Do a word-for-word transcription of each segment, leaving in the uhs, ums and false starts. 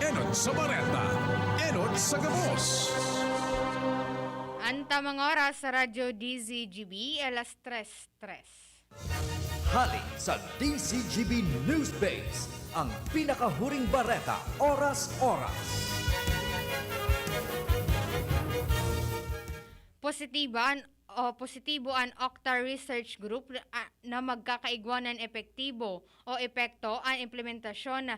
Enot sa bareta, enot sa gabos. An tamang oras sa Radyo D Z G B, alas tres tres. Hali sa D Z G B Newsbase, ang pinakahuring bareta, oras-oras. Positibo an, o positibo an Octa Research Group a, na magkakaigwa nin epektibo o epekto an implementasyon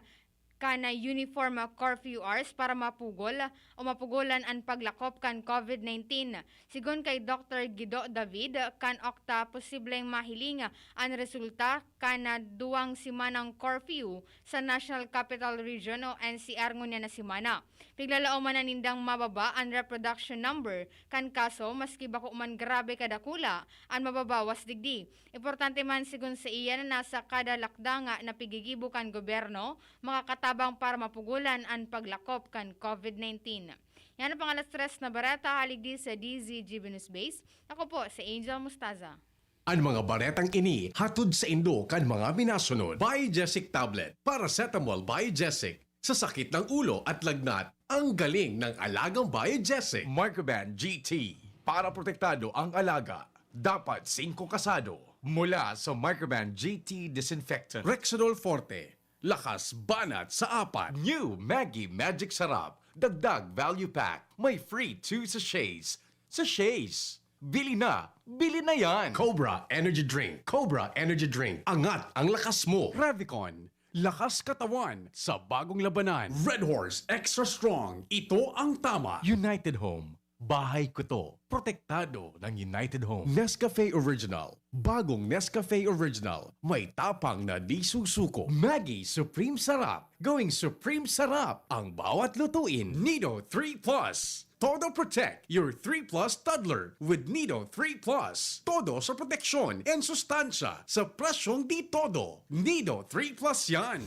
kan uniform curfew hours para mapugol o mapugolan an paglakop kan COVID nineteen. Sigon kay Doktor Guido David, kan Octa posibleng mahiling an resulta kan duwang semanang curfew sa National Capital Region o N C R ngunyan na semana. Piglalaoman na nindang mababa an reproduction number kan kaso, maski bako man grabe kadakula, an mababawas digdi. Importante man, sigon saiya, na nasa kada lakdang na pigigibo kan gobyerno, makakatabang para mapugolan an paglakop kan COVID nineteen. Yan ang pang alas tres na bareta, hali digdi sa D Z G B Newsbase. Ako po si Angel Mustaza. An mga baretang ini hatod saindo kan mga minasunod: Biogesic Tablet, Paracetamol Biogesic, sa sakit ng ulo at lagnat, ang galing ng alagang Biogesic. Microban G T, para protektado ang alaga, dapat singko kasado. Mula sa Microban G T Disinfectant. Rexidol Forte, lakas banat sa apat. New Maggi Magic Sarap, dagdag value pack, may free two sachets. Sachets! Bili na! Bili na yan! Cobra Energy Drink. Cobra Energy Drink. Angat ang lakas mo! Revicon, lakas katawan sa bagong labanan. Red Horse Extra Strong. Ito ang tama. United Home. Bahay ko to. Protektado ng United Home. Nescafe Original. Bagong Nescafe Original. May tapang na di susuko. Maggi Supreme Sarap. Going Supreme Sarap ang bawat lutuin. Nido three Plus. Todo protect your three plus toddler with Nido three Plus. Todo sa proteksyon and sustansya sa presyong di todo. Nido three Plus yan.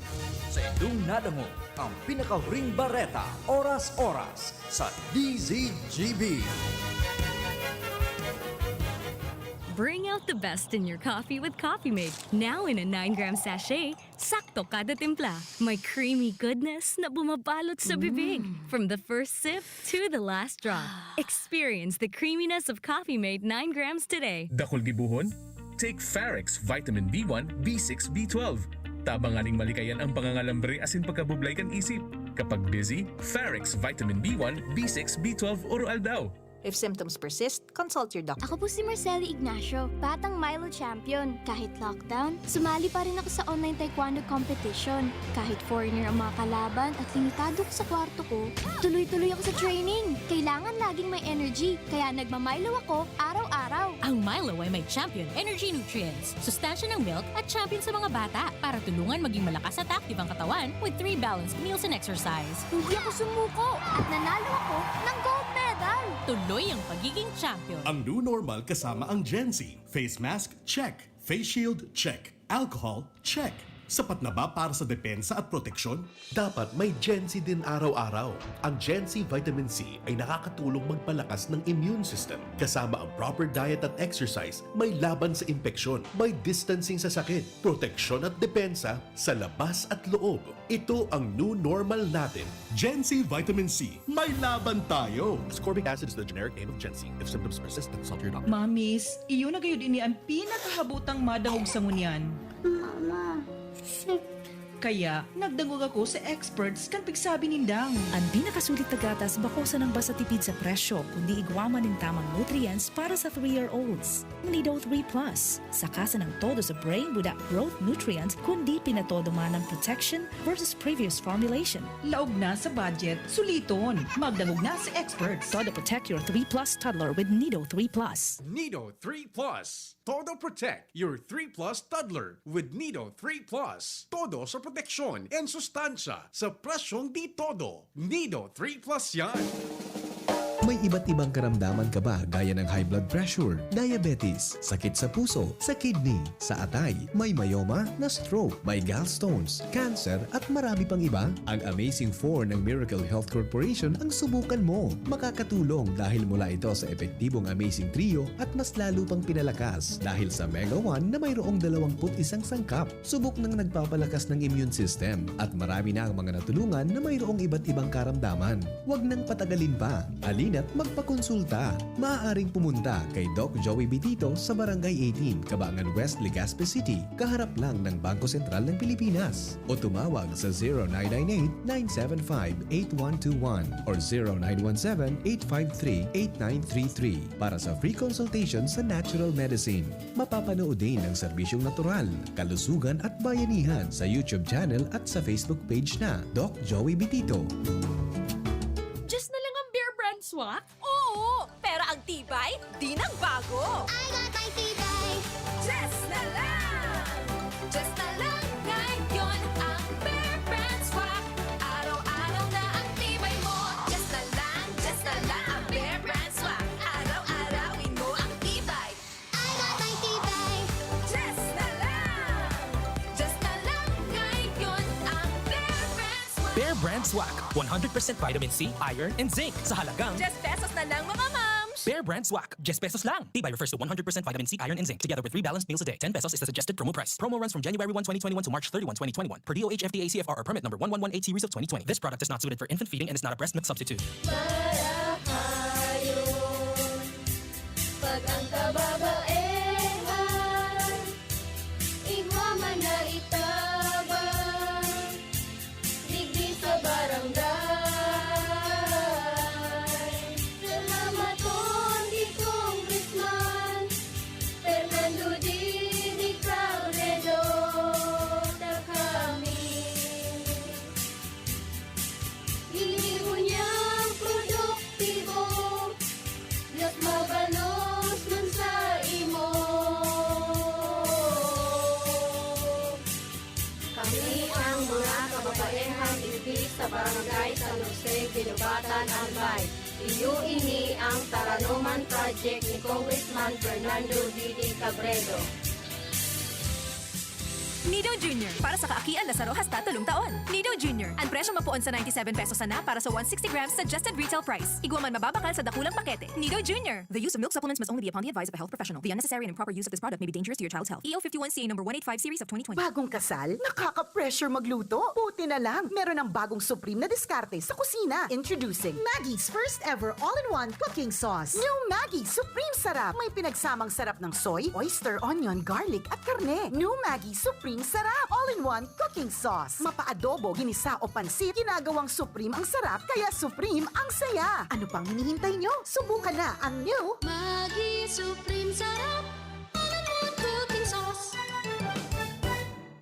Sa indong nadangog, ang pinakahuring bareta, oras-oras, sa D Z G B. Bring out the best in your coffee with Coffee Mate. Now in a nine gram sachet, sakto kada timpla. May creamy goodness na bumabalot sa bibig. From the first sip to the last drop. Experience the creaminess of Coffee Mate nine grams today. Dakul gibohon? Take Farex Vitamin B one, B six, B twelve. Tabang nganing malikayan ang pangangalambre asin pagkabublay kan isip. Kapag busy, Farex Vitamin B one, B six, B twelve oro-aldaw. If symptoms persist, consult your doctor. Ako po si Marceli Ignacio, batang Milo Champion. Kahit lockdown, sumali pa rin ako sa online taekwondo competition. Kahit foreigner ang mga kalaban at limitado ko sa kwarto ko, tuloy-tuloy ako sa training. Kailangan laging may energy, kaya nagma-Milo ako araw-araw. Ang Milo ay may Champion Energy Nutrients, sustansya ng milk at champion sa mga bata para tulungan maging malakas at active ang katawan with three balanced meals and exercise. Hindi ako sumuko at nanalo ako ng gold medal. Tuloy ang pagiging champion. Ang new normal kasama ang Gen Z. Face mask, check. Face shield, check. Alcohol, check. Sapat na ba para sa depensa at proteksyon? Dapat may Gen Z din araw-araw. Ang Gen Z Vitamin C ay nakakatulong magpalakas ng immune system. Kasama ang proper diet at exercise, may laban sa impeksyon, may distancing sa sakit, proteksyon at depensa sa labas at loob. Ito ang new normal natin. Gen Z Vitamin C, may laban tayo! Ascorbic acid is the generic name of Gen Z. If symptoms persist, consult your doctor. Mamis, iyo na gayud ini an pinakahabotang madangog sa ngunyan. Mama, sick. Kaya, nagdangog ako sa experts kan pigsabi nindang. An pinakasulit na gatas bako sanang basta tipid sa presyo, kundi igwa man nin tamang nutrients para sa three-year-olds. Nido three Plus. Saka sanang todo sa brain without growth nutrients, kundi pinatodo man ang protection versus previous formulation. Laog na sa budget, suliton. Magdangog na sa experts. Todo protect your three plus toddler with Nido three Plus. Nido three Plus. Todo protect your three plus toddler with Nido three Plus. Todo sa proteksyon and sustansya sa presyong di todo. Nido three Plus yan. May iba't ibang karamdaman ka ba gaya ng high blood pressure, diabetes, sakit sa puso, sa kidney, sa atay, may myoma, na stroke, may gallstones, cancer at marami pang iba? Ang Amazing four ng Miracle Health Corporation ang subukan mo. Makakatulong dahil mula ito sa epektibong Amazing Trio at mas lalo pang pinalakas dahil sa Mega one na mayroong dalawang put isang sangkap. Subok nang nagpapalakas ng immune system at marami na ang mga natulungan na mayroong iba't ibang karamdaman. Huwag nang patagalin pa. Halina't magpakonsulta. Maaaring pumunta kay Doc Joey Bitito sa Barangay eighteen, Cabangan West, Legazpi City, kaharap lang ng Bangko Sentral ng Pilipinas. O tumawag sa zero nine nine eight, nine seven five, eight one two one or zero nine one seven, eight five three, eight nine three three para sa free consultation sa natural medicine. Mapapanood din ang serbisyong natural, kalusugan at bayanihan sa YouTube channel at sa Facebook page na Doc Joey Bitito. Just na lang ang Bear Brand Swak? Oo! Pero ang tibay, di nagbago! I got my tibay. Just na lang! Just na lang ngayon ang Bear Brand Swak. Araw-araw na ang tibay mo. Just na lang, just na lang ang Bear Brand Swak. Araw-arawin mo ang tibay. I got my tibay. Just na lang! Just na lang ngayon ang Bear Brand Swak. Bear Brand Swak, one hundred percent vitamin C, iron, and zinc sa halagang Just pesos na lang, mga mams! Bear Brand Swak, just pesos lang. Tibay refers to one hundred percent vitamin C, iron, and zinc, together with three balanced meals a day. Ten pesos is the suggested promo price. Promo runs from January one, twenty twenty-one to March thirty-one, twenty twenty-one, per D O H F D A C F R or permit number one one one eight series of twenty twenty. This product is not suited for infant feeding and is not a breast milk substitute. Marahayon, pag ang kababaehan, igwa man na itabang, digdi sa barangay. Salamaton ki Congressman Fernando Didi Cabredo, ta kami ini ngunyan produktibo, mas mabalos man sa imo. Kami ang mga kababaehang igdi sa Barangay San Jose, Guinobatan, Albay. Iyo ini ang Taranoman Project ni Congressman Fernando Didi Cabredo. Nido Junior, para sa kaakian na saro hasta tolong taon. Nido Junior, ang presyo mapoon sa ninety-seven pesos sana para sa one sixty grams suggested retail price. Igwa man mababakal sa dakulang pakete. Nido Junior. The use of milk supplements must only be upon the advice of a health professional. The unnecessary and improper use of this product may be dangerous to your child's health. E O fifty-one C A number one eight five series of twenty twenty. Bagong kasal? Nakaka-pressure magluto? Buti na lang, meron ng bagong Supreme na diskarte sa kusina. Introducing Maggie's first ever all-in-one cooking sauce. New Maggi Supreme Sarap. May pinagsamang sarap ng soy, oyster, onion, garlic at karne. New Maggi Supreme Sarap. All-in-one cooking sauce. Mapa-adobo, ginisa o pansit, ginagawang Supreme ang sarap, kaya Supreme ang saya. Ano pang hinihintay nyo? Subukan na ang new Maggi Supreme Sarap. All-in-one cooking sauce.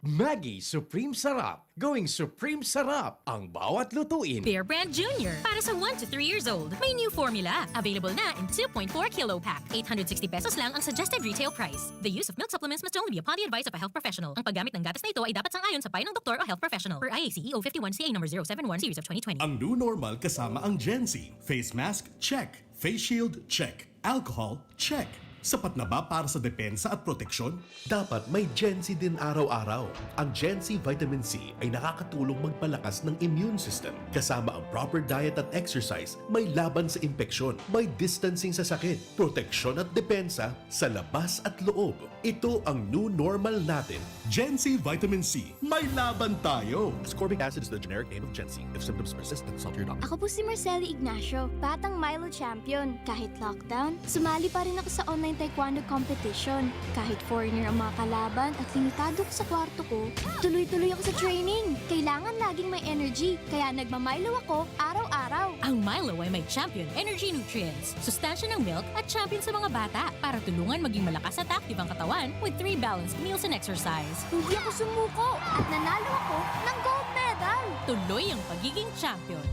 Maggi Supreme Sarap. Going Supreme Sarap ang bawat lutuin. Bear Brand Junior, para sa one to three years old. May new formula. Available na in two point four kilo pack. Eight hundred sixty pesos lang ang suggested retail price. The use of milk supplements must only be upon the advice of a health professional. Ang paggamit ng gatas na ito ay dapat sang-ayon sa payo ng doktor o health professional. Per I A C E O fifty-one C A number zero seven one series of twenty twenty. Ang new normal kasama ang Gen Z. Face mask, check. Face shield, check. Alcohol, check. Sapat na ba para sa depensa at proteksyon? Dapat may Gen Z din araw-araw. Ang Gen Z Vitamin C ay nakakatulong magpalakas ng immune system. Kasama ang proper diet at exercise, may laban sa impeksyon, may distancing sa sakit, proteksyon at depensa sa labas at loob. Ito ang new normal natin. Gen Z Vitamin C, may laban tayo! Ascorbic acid is the generic name of Gen Z. If symptoms persist, consult your doctor. Ako po si Marceli Ignacio, batang Milo champion. Kahit lockdown, sumali pa rin ako sa online taekwondo competition. Kahit foreigner ang mga kalaban at limitado ko sa kwarto ko, tuloy-tuloy ako sa training. Kailangan laging may energy, kaya nagma-Milo ako araw-araw. Ang Milo ay may Champion Energy Nutrients, sustansya ng milk at champion sa mga bata para tulungan maging malakas at active ang katawan with three balanced meals and exercise. Hindi ako sumuko at nanalo ako ng gold medal. Tuloy ang pagiging champion.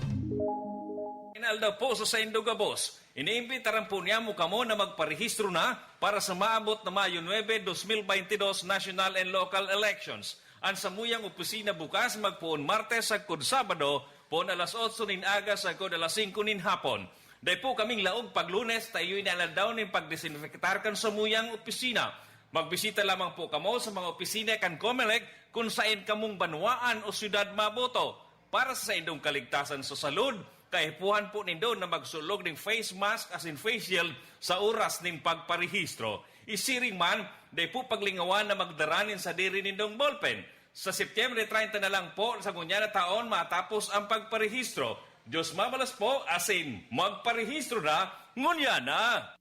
Aldaw po sa saindong gabos, iniimbitaran po niyamo kamo na magparehistro na para sa maabot na Mayo nuebe, dos mil baynte dos National and Local Elections. An samuyang opisina bukas magpoon Martes sagkod Sabado, poon alas otso nin aga sagkod alas singko nin hapon. Dai po kaming laog pag Lunes, ta iyo ini an aldaw nin pagdesinfektar kan samuyang opisina. Magbisita lamang po kamo sa mga opisina kan Comelec kun saen kamong banwaan o syudad maboto. Para sa saindong kaligtasan sa salud, kaipuhan po nindo na magsulog ning face mask asin face shield sa oras ning pagparehistro. Isiring man, dai po paglingawan na magdara nin sadiri nindong ballpen. Sa Setyembre treinta na lang po sa ngunyan na taon matapos ang pagparehistro. Diyos mabalos po, asin magparehistro na ngunyan na!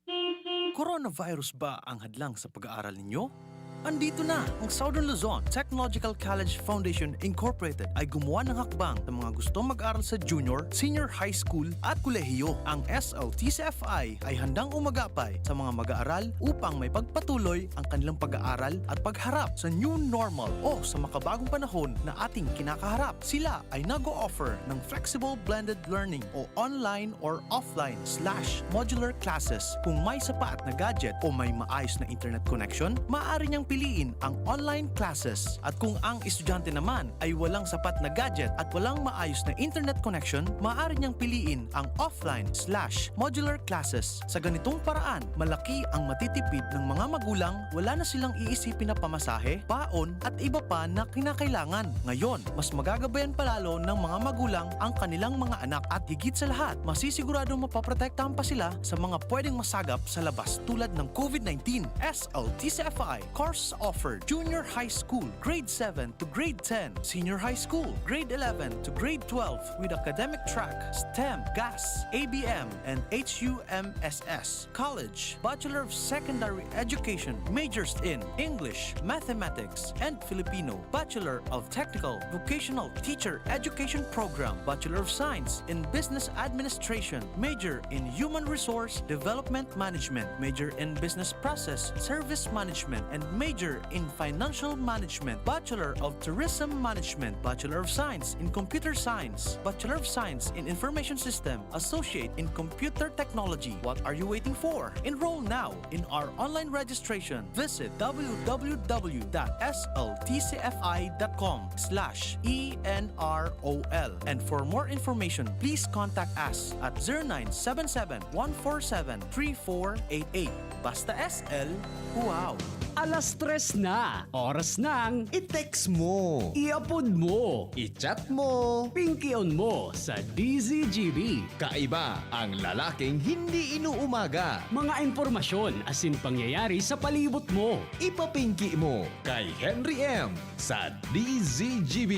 Coronavirus ba ang hadlang sa pag-aaral ninyo? Andito na! Ang Southern Luzon Technological College Foundation Incorporated ay gumawa ng hakbang sa mga gustong mag-aral sa junior, senior high school at kolehiyo. Ang S L T C F I ay handang umagapay sa mga mag-aaral upang may pagpatuloy ang kanilang pag-aaral at pagharap sa new normal o sa makabagong panahon na ating kinakaharap. Sila ay nag-o-offer ng flexible blended learning o online or offline slash modular classes. Kung may sapat na gadget o may maayos na internet connection, maaari niyang piliin ang online classes. At kung ang estudyante naman ay walang sapat na gadget at walang maayos na internet connection, maaari niyang piliin ang offline slash modular classes. Sa ganitong paraan, malaki ang matitipid ng mga magulang, wala na silang iisipin na pamasahe, baon, at iba pa na kinakailangan. Ngayon, mas magagabayan palalo ng mga magulang ang kanilang mga anak at higit sa lahat, masisiguradong mapoprotektahan pa sila sa mga pwedeng masagap sa labas tulad ng COVID nineteen. S L T C F I, course offered, junior high school, grade seven to grade ten, senior high school, grade eleven to grade twelve, with academic track, STEM, GAS, A B M, and H U M S S. College, Bachelor of Secondary Education, majors in English, Mathematics, and Filipino. Bachelor of Technical Vocational Teacher Education Program, Bachelor of Science in Business Administration, major in Human Resource Development Management, major in Business Process Service Management, and major in Financial Management, Bachelor of Tourism Management, Bachelor of Science in Computer Science, Bachelor of Science in Information System, Associate in Computer Technology. What are you waiting for? Enroll now in our online registration. Visit w w w dot s l t c f i dot com slash e n r o l. And for more information, please contact us at zero nine seven seven, one four seven, three four eight eight. Basta S L, wow! Alas tres na, oras ng i-text mo, i-upload mo, i-chat mo, pingkion mo sa D Z G B. Kaiba ang lalaking hindi inuumaga. Mga impormasyon asin pangyayari sa palibot mo. Ipapingki mo kay Henry M sa D Z G B.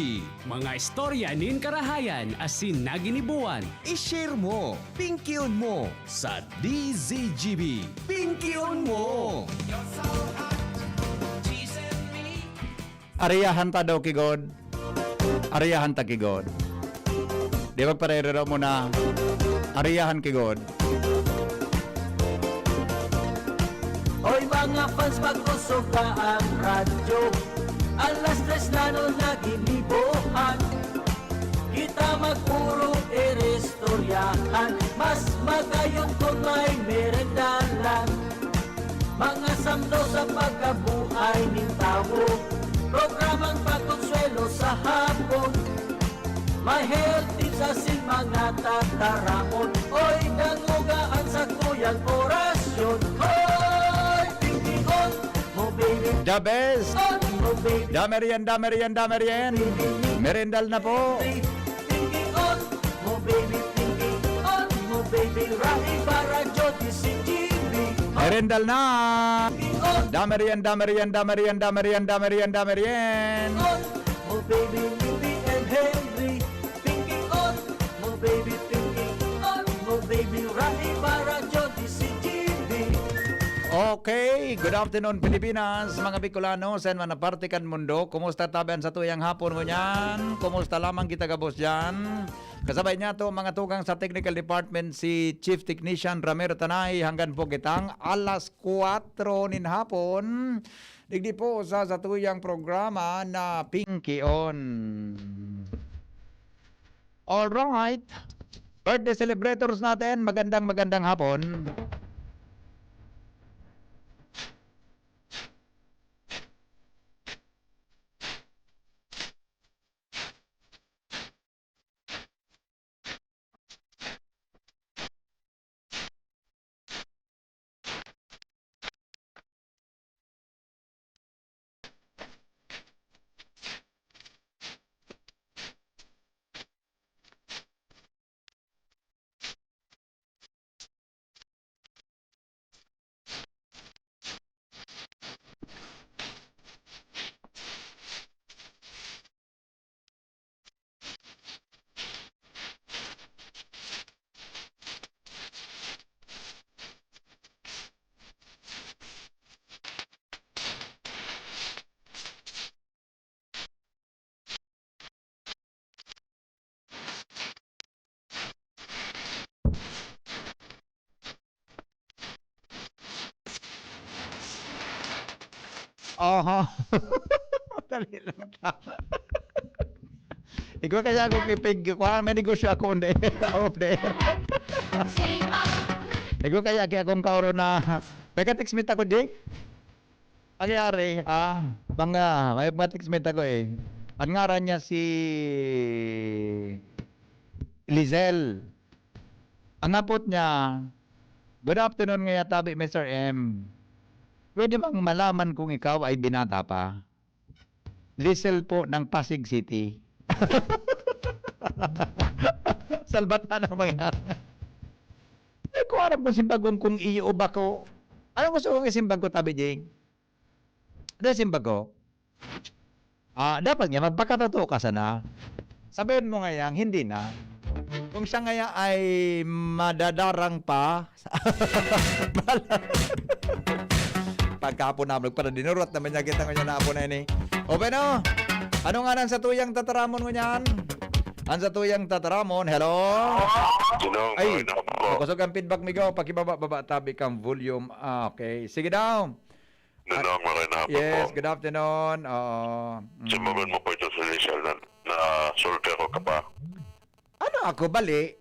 Mga istorya nin karahayan asin naginibuan. I-share mo, pingkion mo sa D Z G B. Pingkion mo! Ariyahan ta daw ki God. Ariyahan ta ki God. Di magparerero mo na. Ariyahan ki God. Hoy, mga fans, pag-usog ta ang radyo. Alas tres na no naginibohan. Kita magpuro iristoryahan. Mas magayon kun may merenda lang. Mga samdo sa pagkabuhay nin tawo. Programang pagkonsuelo sa hapon. May health tips asin mga tataraon. Oy, dangoga an sakuyang orasyon. Hoy, pingkion mo, baby. The best. On mo, baby. Dame riyan, dame riyan, dame riyan. Merendal na po. Pingkion mo, baby. Pingkion mo, baby. Rai Baradyo, D Z G B. Merendal na. Pingkion. Dame riyan, dame riyan, dame riyan, dame riyan, dame riyan, dame riyan. Oh, baby, Nipi and Henry. Pinky on, mo baby, pinky on, mo baby, Rahi Baradyo, D Z G B. Okay, good afternoon, Pilipinas, mga Bicolano, sa man na parte kan mundo. Kumusta tabi an satuyang hapon ngunyan? Kumusta lamang kita gabos diyan? Kasabay niyato, mga tugang sa technical department, si Chief Technician Ramiro Tanay, hanggan po kitang alas kwatro nin hapon. Digdi po sa satuyang programa na Pinky On. Alright. Birthday celebrators natin, magandang, magandang hapon. Aha. Dali lang ta. Igwa kaya ako kipig, kuha, may negosyo ako on the air, off the air. Igwa kaya kaya akong kaoro na, may ka-text mate ako, Jake? Nangyari, ah, mga, may mga text mate ako eh. Ang ngaran niya si Lizel. Ang hapot niya, "Good afternoon ngaya tabi, Mister M. Pwede bang malaman kung ikaw ay binata pa?" Lizel po ng Pasig City. Salbat na ng mga. Hindi ko alam kung simbag kong kung iyo o bako. Anong gusto kong isimbag ko, tabi, Jing? Ano simbag ko? Ah, dapat nga magpakatotoo ka sana. Sabihin mo ngayang hindi na. Kung siya ngaya ay madadarang pa, pagkapon na, nagpadinurat naman niya, kita ko niya na apo na ini. O, bueno, ano nga nang sa tuyang tataramon mo niyan? Ang sa tuyang tataramon, hello? Ginong, Ay, magandang hapon po. Makusog ang feedback, migo. Pakibaba-baba tabi kang volume. Ah, okay. Sige daw. Ginong, magandang hapon po. Yes, good afternoon. Oo. Mm. Simbag mo po ito sa Rizal na, na soltero ka pa. Ano ako, bali?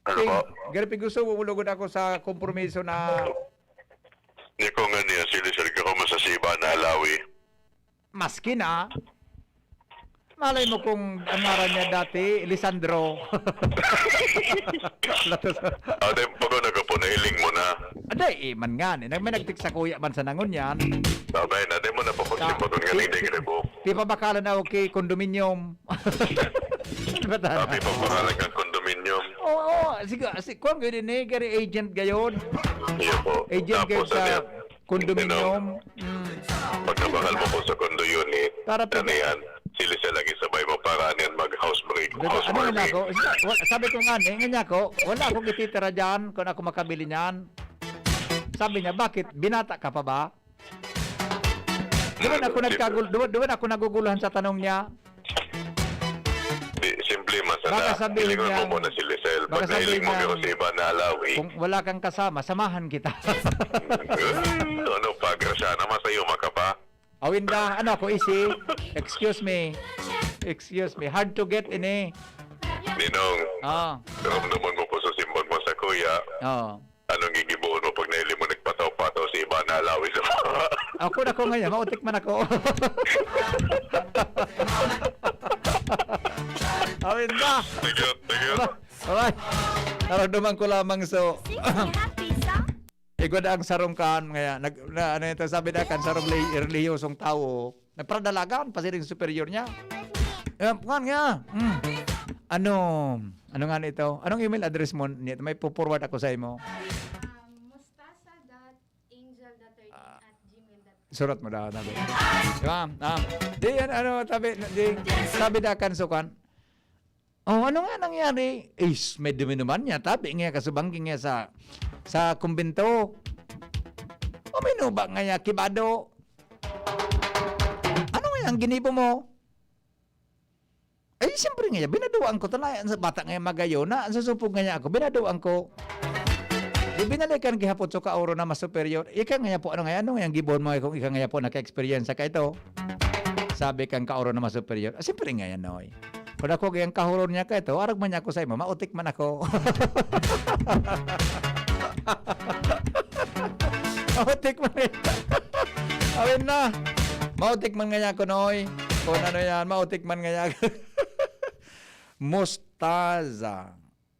Ano Ting, po? Gari piguso, ulugod ako sa kompromiso na Di ko nga niya, sila-sila ka masasiba na alawi. Maski na. Malay mo kung ang ngaran niya dati, Lisandro. Latos. Ah, di, pag nagkapo, nahiling mo na. Aday, eh, man nga, eh. Nag-, may nagtik sa kuya man sa nangon yan. Sabay na, di mo na pa Sa, pagsimbagon nga ti-, ning degre ti-, po. Tipabakalan ako kay condominium. Diba, tama? Sabi, pagpangalan kang condominium. Oo, oo. Sige, si, kung yun, eh, gari agent gayon. Iyo po. Agent Tapos, gayon sa ano yan? Condominium. Ano? Mm. Pagkabakal mo po sa condo unit, Para ano pag- yan? Sila siya lagi sabay mo para ano yan, mag-house break, Diba, house ano nga warming. Ako? Sa-, wa-, sabi ko nga, eh, nga niya ako, wala akong ititira dyan kung ako makabili niyan. Sabi niya, "Bakit? Binata ka pa ba?" Doon ako Ano, nagkagul-, doon, doon ako naguguluhan sa tanong niya. Di, simple, mas Baka na, sabihin hilingon mo niya, muna si Lisel. Pag baka sabihin nahiling mo, niya, pero sa iba na alawi. Kung wala kang kasama, samahan kita. Eh, ano, pagrasya naman sa'yo, makapa? Awinda, ano ako, isi? Excuse me. Excuse me. Hard to get ini. Ninong, Ah. Ramdaman mo po sa simbag mo sa kuya. Oo. Anong gigibohon mo pag nahiling mo nagpataw-pataw sa iba na alawi sa mga? Ako na ko ngayon, maotik man ako. Awinda! Thank you, thank you. Alright. Naramdaman ko lamang so. Six and a half pizza? Igwa na ang sarong kaan, ngaya, nag-, na, ano ito, sabi na kan sarong reli-, relihiyosong tawo, nagparadalagan, pasiring superior niya. Eh, kuwan nga, mm. Ano, ano nga nito? Anong email address mo? Ni-, may po-forward ako sa imo. Um, mustasa dot angel dot thirteen at gmail dot com. Surat mo daw, sabi. Diba? Ah, di yan, ano, sabi, di, sabi na kan sukan. Oh, ano nga nangyari? Is, may duminuman niya. Tabi nga, kasubanggi nga sa, sa kumbento. Uminuba nga niya, kibado. Ano nga ang ginibo mo? Ay, siyempre nga, binaduan ko. Talayan sa bata nga magayo na, ang susupog nga niya ako, binaduan ko. Di binalikan gihapon so kaoro na mas superior. Ika nga po, ano nga, ano nga ang gibon mo kung ika nga po naka-experience ka ito? Sabi kang kaoro na mas superior. Ah, siyempre nga yan, Noy. Kung ako gayang kahuron niya ka ito, arag man niya ako sa imo, maotik man ako. Maotik man eh. Awin na. Maotik man nga niya ako, Noy. Kung ano yan, maotik man nga niya ako. Mostaza.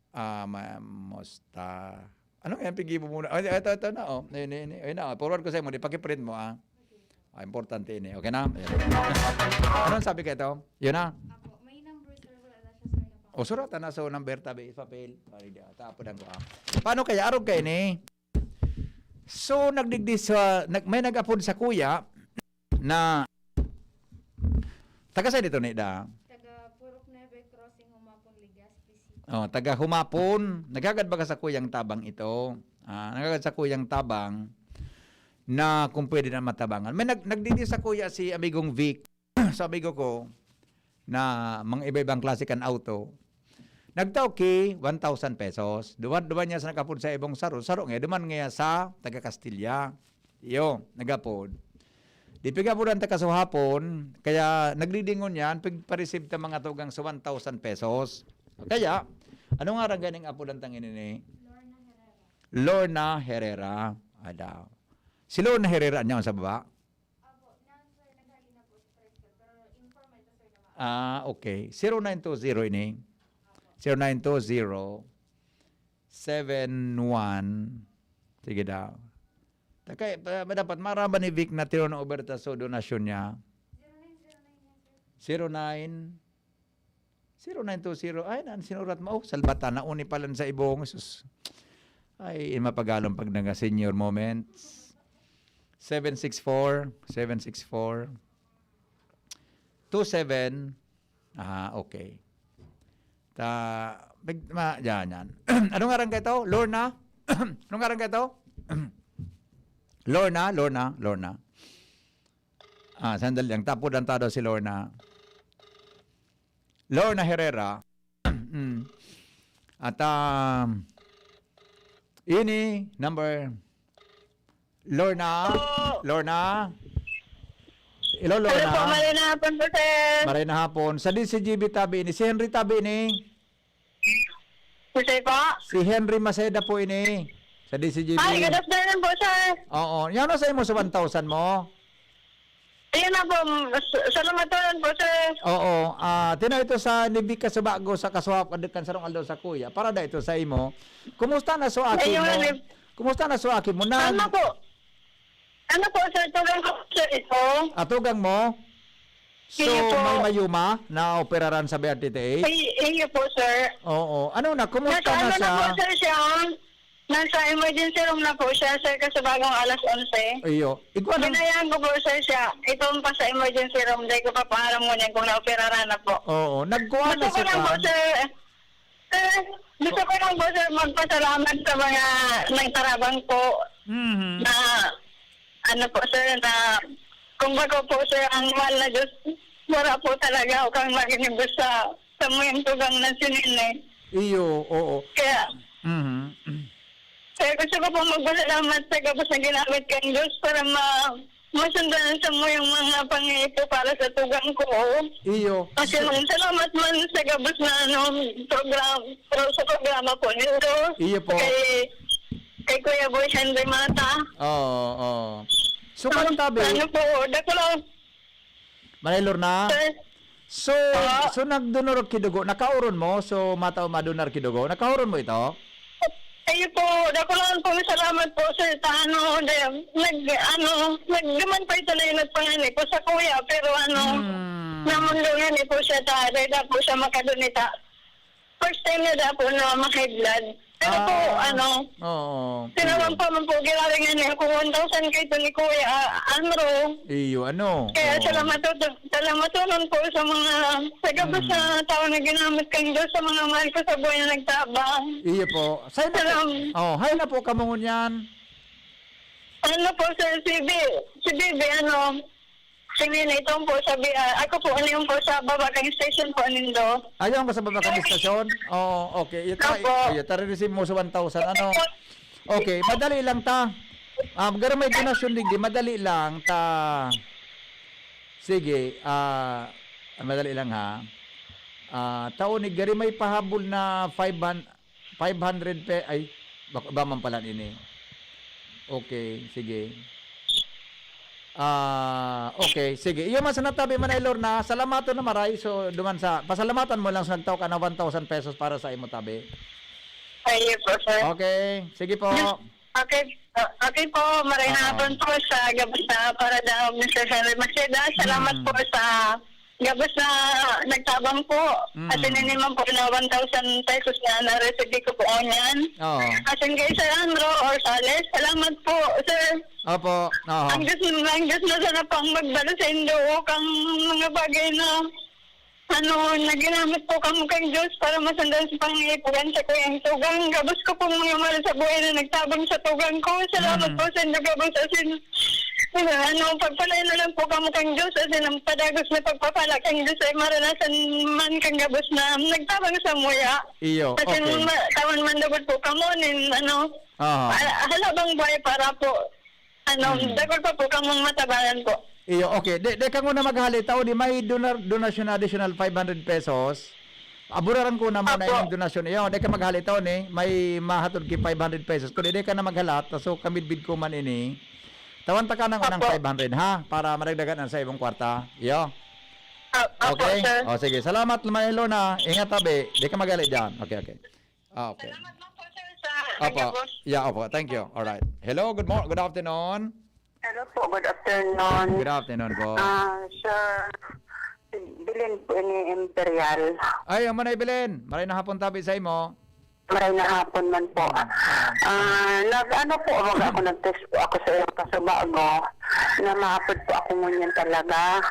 Ah, ma-, mosta-, ano nga yung pigibo muna? Ay, ito, ito na, oh. Ayun, ayun, ayun na, oh. Forward ko sa imo, di pakiprint mo, ah. Ah, importante ini. Okay na? Ayan. Anong sabi ka ito? Yun na? Apo, may number, sir. Wala na siya, sir, na pa. O, suratan na. So, number tabi, papel. Ay, di, tapo lang ko, ah. Paano kaya? Arog kayo ni? So, nagdigdi sa, nag-, may nag-apod sa kuya na, taga saan ito, Nida? Taga Purok Nueve Crossing, Humapon, Legazpi City. Oh, taga Humapon. Naghagad ba ka sa kuyang tabang ito? Ah, naghagad sa kuyang tabang na kung pwede na matabangan. May nag-, nagdigdi sa kuya si Amigong Vic. Sa amigo ko na mga iba-ibang klase kan auto, nagtao ki one thousand pesos. Duman, duman niya sa nag-apod sa ibong saro, saro nga, duman nga sa taga Castilla. Iyo, nag-apod. Di pig-apodan ta kasuhapon, kaya nagdidingon yan, pigpa-receive ta mga tugang sa one thousand pesos. Kaya, ano nga ra ganing apodan tang ini ni? Lorna Herrera. Ada. Si Lorna Herrera niya sa baba? Ah, okay. Zero nine two zero ini. Zero nine two zero seven one. Sige daw. Takay, pa, dapat maraba ni Vic na tinuon over ta so donasyon niya. Zero nine, zero nine two zero. Ay, nan sinurat mo. Oh, salbatan na uni palan sa ibong. Sus. Ay, in mapagalong pag naga senior moments. Seven six four, seven six four, two seven. Ah, okay. Ta, big, ma, yan, yan. Ano ngaran ka ito? Lorna? Ano ngaran ka ito? Lorna, Lorna, Lorna. Ah, sandali lang. Tapo lang ta daw si Lorna. Lorna Herrera. Mm. At, um, ini, number, Lorna? Hello. Lorna? Hello, Hello po, Lorna. Maray na hapon po, sir. Maray na hapon. Sa D C G B tabi ini. Si Henry tabi ini. Sir po? Si Henry Maceda po ini. Sa D C G B. Ay, good afternoon po, sir. Oo. Yan ang sa imo sa one thousand mo? Ayun na po. S-, salamat po, sir. Oo. Ah, tina ito sa Nibika Subago sa Kasuhap, kan sarong aldaw sa kuya. Para da ito sa imo. Kumusta na so aki Ayun, mo? eh. Kumusta na so aki mo? Nag- Ano po? Ano po, sir? Tugang ko, sir, ito. Ah, tugang mo? So, Iyo po. May mayuma na operaran sa B R T T H? Ay, iyo po, sir. Oo. Ano na? Kumusta Nasa na ano na sa po, sir, siya? Nasa emergency room na po siya, sir, kasi bagong alas onse. Iyo. Igwa ng Ginayahan ko po, sir, siya. Itong pa sa emergency room, dahil ko pa pangaram mo niyan kung naoperaran na po. Oo. Nagkuha na Gusto ko siya lang po, ka? sir, Sir, gusto ko lang po, sir, magpasalamat sa mga nagtarabang po Mhm. na, ano po, sir, na kung bako po, sir, ang mahal na Diyos, wala po talaga ako kang maging sa, sa muyang tugang na sinini. Iyo, oo. Kaya, Mhm. Kaya gusto ko pong magpasalamat sa gabos na ginamit kang Diyos para ma-, masundan sa mo yung mga pangipo para sa tugang ko. Iyo. Kasi So maraming salamat man sa gabos na, ano, program-, pro-, sa programa po nindo. Iyo po. Kay, kay Kuya Boy Henry Mata. Oo, oo. So, Ah, karon tabi ano po, dako lang. Manay Lorna? Sir. So, Oo. so nagdonor ki dugo, nakaoron mo? So, matao madonar ki dugo? Nakaoron mo ito? Ayun po, dako lang po, salamat po, sir. Ta, ano, de, nag, ano, nagduman pa ito na yung nagpangani po sa kuya, pero ano, Hmm. namundo nga ni po siya, ta, dahil na po siya makadunita. First time na daw po na ma-high blood. Pero po, Ah, ano, oo, tinawan iyo. pa man po, giraringan niya kung one thousand kay ito ni Kuya, ah, Andrew. Iyo, ano? Kaya Oo. salamat po, salamat po nun po sa mga, sa gabos Mm. na tao na ginamit kang Diyos, sa mga mahal ko sa buhay na nagtabang. Iyo po. Sa'yo na po. Salam. Oh, hay na po, kamungon yan. Ano po, sir, si Bi-, si Bibi, ano, Sige, na itong po, sabi, ah, ako po, ano yung po sa baba kang station po, nindo? Ayaw ko sa baba kang station? Oo, okay. Ito, Opo. Ay, ito, receive mo sa one thousand, ano? Okay, madali lang ta. Ah, garo may donasyon, digdi, madali lang ta. Sige, ah, madali lang, ha. Ah, taon ni gari may pahabol na five hundred, Five hundred pe-, ay, bak-, iba man pala ini. Okay, sige. Ah, okay, sige. Iyo man sa natabi, Manay Lorna, salamaton na maray. So, duman sa, pasalamatan mo lang sa nagtao ka na one thousand pesos para sa imo tabi. Ayun po, sir. Okay, sige po. Okay, uh, okay po. Maray Oo. hapon po sa gabos na para daw, Mister Henry Maceda. Salamat Mm. po sa gabos na nagtabang po. Mm. At sininiman po na one thousand pesos na na-receive ko po niyan. Oo. As in kay Sir Andrew Orsales, salamat po, sir. Opo. Oo. Ang Diyos, ang Diyos na sana pang magbalo sa indo kang mga bagay na, ano, na ginamit po kamo kang Diyos para masundan sa pangipugan sa kuyang tugang. Gabos ko pong mga mahal sa buhay na nagtabang sa tugang ko. Salamat Mm. po sa indo gabos, as in, Ano, pagpalain na lang po kamo kang Diyos, as in, ang padagos na pagpapala kang Diyos ay maranasan man kang gabos na nagtabang sa muya. Iyo, As in, okay. ma-, tawan man lugod po kamo nin, ano, Aha. ah, halabang buhay para po, ano, Mm. dagol pa po kamong matabangan po. Iyo, okay. Di, di ka nguna maghali, tao di may donar-, donasyon na additional five hundred pesos. Aburaran ko naman na Opo. Yung donasyon. Iyo, di ka maghali, tao ni, may mahatod ki five hundred pesos. Kung di, di ka na maghalat, so kamidbid ko man ini. Tawan ta ka ng unang Opo. Five hundred, ha? Para madagdagan ang sa ibong kwarta. Iyo. Ah, opo, Okay? Sir. O, sige. Salamat, Manay Lorna. Ingat, tabi. Di ka maghali dyan. Okay, okay. Ah, okay. Salamat lang po, sir, sa Opo. Kanya, boss. Yeah, opo. Thank you. All right. Hello, good mor-, good afternoon. Hello po, good afternoon. Good afternoon po. Ah, sir, bilin po ini Imperial. Ay, ang Manay Belen. Maray na hapon tabi sa imo. Maray na hapon man po. Ah, nag-ano po, mag ako, nag-text po ako sa iyong kasubago na maapod po ako ngunyan talaga.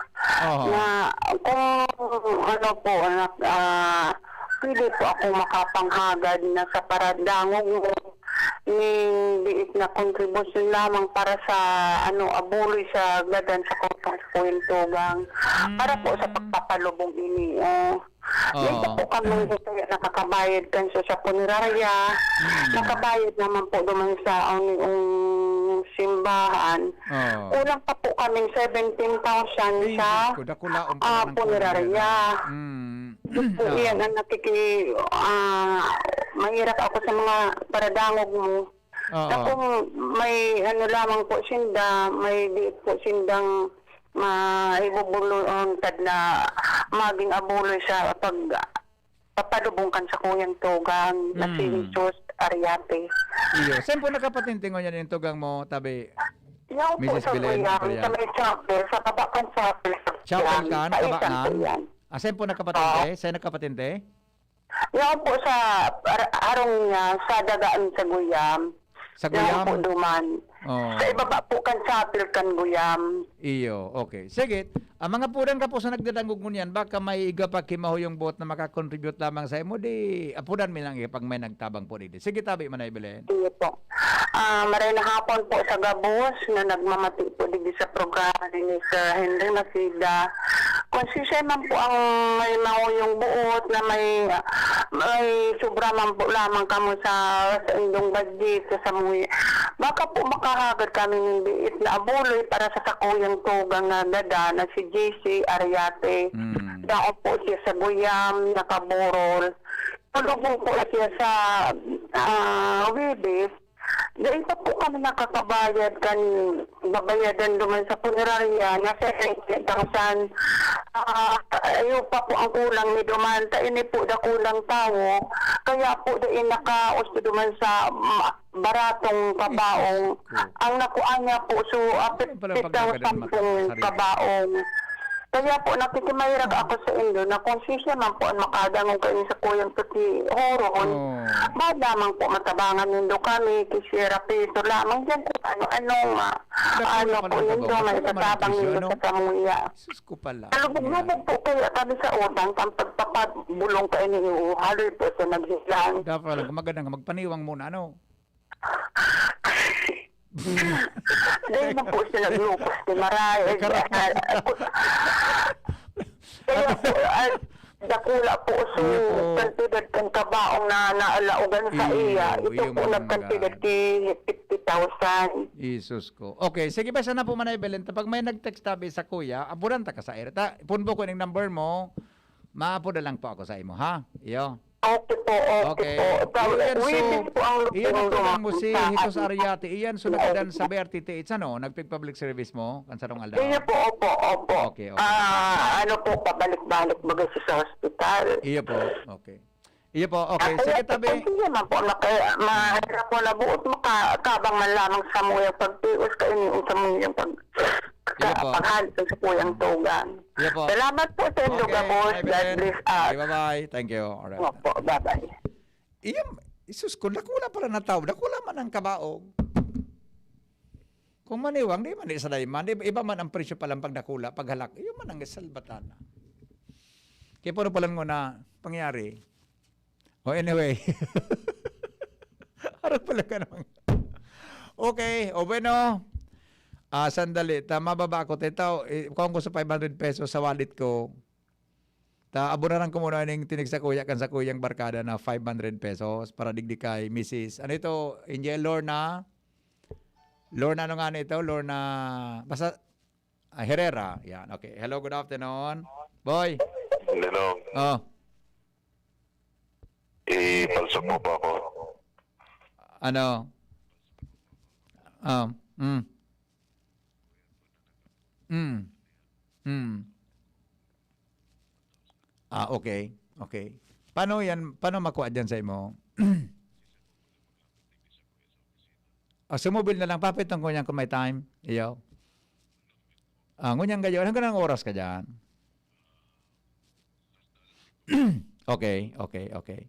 Oo. Na kung ano po, na, ah, pwede po ako makapanghagad na sa paradangog mo ning biit na kontribusyon lamang para sa, ano, abuloy sa gadan sa Kutong sa Kuwintugang para po sa Hmm. pagpapalubong ini, oh. May Oo. iba po kami kaya nakakabayad kan sa, sa punerarya. Hmm. Nakabayad naman po duman sa ang, ang simbahan. Oo. Kulang pa po kaming seventeen thousand Ay, sa, Diyos ko, dakulaon pala ah, ng kulang punerarya. Yan, ah. Mm. Gusto ko Oo. yan ang nakiki-, ah, mahirap ako sa mga paradangog mo. Oo. Na kung may ano lamang po sinda, may di po sindang maibubulong tad na maging abuloy sa pag-, papalubong kan sa kuyang tugang na si Mm. Jesus Ariate. Iyo. Saan po nakapatente ngunyan yung tugang mo, tabi? Yaw po Missus sa Belen, kuya, Kuya. Sa may chapel, sa baba kan chapel. Chapel Yan, kan, sa isang kabanan? Kuya. Ah, saan po nakapatente? Oo. Saan nakapatente? Yaw po sa ar-, arong niya, sa dagaan sa Guyam. Sa Yaw Guyam? po duman. Oo. Sa ibaba po kan chapel kan Guyam. Iyo, okay. Sige, ang mga pudan ka po sa nagdadangog ngunyan, baka may iga pa kimahuyong buot na makakontribute lamang sa imo, di apudan mi lang iyo pag may nagtabang po digdi. Sige, tabi, Manay Belen. Iyo po. Ah, maray na hapon po sa gabos na nagmamati po digdi sa programa ni Mister Henry Macida. Kung siya man po ang may mahuyong buot na may, may sobra man po lamang kamo sa, sa indong budget, sa samuya, baka po makahagad kami ng biit na abuloy para sa sakuyang tugang na dada na si J C Ariate. Mm. Dao po siya sa Guyam, nakaburol. Tulog po siya sa, ah, Webes. Dai pa po kami nakakabayad kan babayadan duman sa punerarya, nasa eighty thousand. Ah, ayo pa po ang kulang ni duman. Ta ini po dakulang tawo. Kaya po dai nakaos duman sa, mm, baratong kabaong. Diyos ko. Ang nakuha niya po, so, ah, Ano pala fifty thousand pagdaganan pong mataas sa kabaong. Kaya po, nakikimayrag ako sa indo na kung sisya man po ang makadangog kayo sa kuyang pati horon, Oh. ba lamang po matabangan nindo kami, kisiera piso lamang dyan kung ano-ano nga, Dakula ano pala po ang nindo, kabaong. May Dakula man ang tatabang presyo, nindo ano? sa kamuya. Sus ko pala. Nalubog-lubog Yeah. po kaya kami sa utang, pang pagpapabulong kayo ni Haloy po sa naghilang. Dapat lang, maganda nga, magpaniwang muna, ano? Dahil man po siya naglukos ni Maray. Eh, Nagkaroon ah, ah, ku-, kaya po, ah, dakula po so Iyo po. kantidad kan kabaong na naalaogan sa Iyo, iya. Ito iyo po man ang nagkantidad mga ki fifty thousand. Jesus ko. Okay, sige ba, sana po, Manay Belen, ta pag may nag-text tabi sa kuya, aburan ta ka sa air. Ta, punbo ko ning number mo, maapo na lang po ako sa imo, ha? Iyo. Okay po, okay Okay. po. Sa Iyan so, Webes po ang iyan ang lugar mo, si sa Jesus atin. Ariate. Iyan so nagadan sa B R T T H, ano? Nagpig-public service mo, kan sarong aldaw? Iyo po, opo, opo. Okay, okay. Ah, ano po, pabalik-balik baga siya sa hospital. Iyo po, okay. Iyo po, okay. Ah, Sige, kaya tabi. po, hindi naman po, maka-, mahirap po na buot, makakabang man lamang sa muyang pagtios, kainin sa muyang pag-, Iyo po. paghalit sa kuyang tugang. Iyo po. Salamat po sa indo Okay, gabos. Nay God Belen. bless us. Okay, bye-bye. Thank you. Alright. Opo, bye-bye. Iyo, Jesus ko, dakula pala na tao. Dakula man ang kabaong. Kung maniwang, di man, di sa dayman. Di, iba man ang presyo palang pagdakula, paghalak. Iyo man ang salbatana. Kaya puro palan mo na pangyari. O, anyway. Harap pala ka naman. Okay, o bueno. Ah, sandali. Ta, mababa ako, tetaw. Eh, kuha ko sa five hundred pesos sa wallet ko. Ta, aburaran ko muna ning tinig sa kuya, kan sa kuyang barkada na five hundred pesos para digdi kay Missus, ano ito, Angel Lorna? Lorna, ano nga na ito? Lorna, basta, Ah, Herrera. Yan, okay. Hello, good afternoon. Boy. Hello. Oh, Ipalsok mo po ako. Ano? Um, mm. Mm. Mm. Ah, okay. Okay. Paano yan? Paano makuha dyan sa imo? Ah, sumubil na lang. Papitong ko yan kung may time. Iyo. Ah, ngunyan gayon. Hanggang anong oras ka dyan? Okay, okay, okay.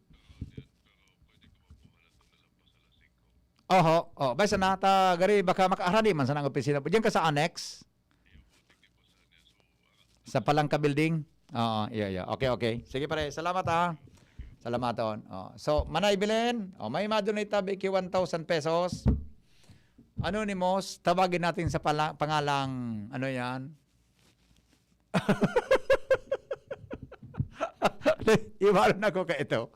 Oho, oh, basta na, ta, gari, baka makaaradi man sa nang opisina. Diyan ka sa annex? Sa Palangka Building? Oo, iya, iya. Okay, okay. Sige pare, salamat ha. Salamaton. Oh. So, Manay Belen, oh, may madunay tabi ki one thousand pesos. Anonymous, tawagin natin sa pala, pangalang, ano yan? Iwaron ako ka ito.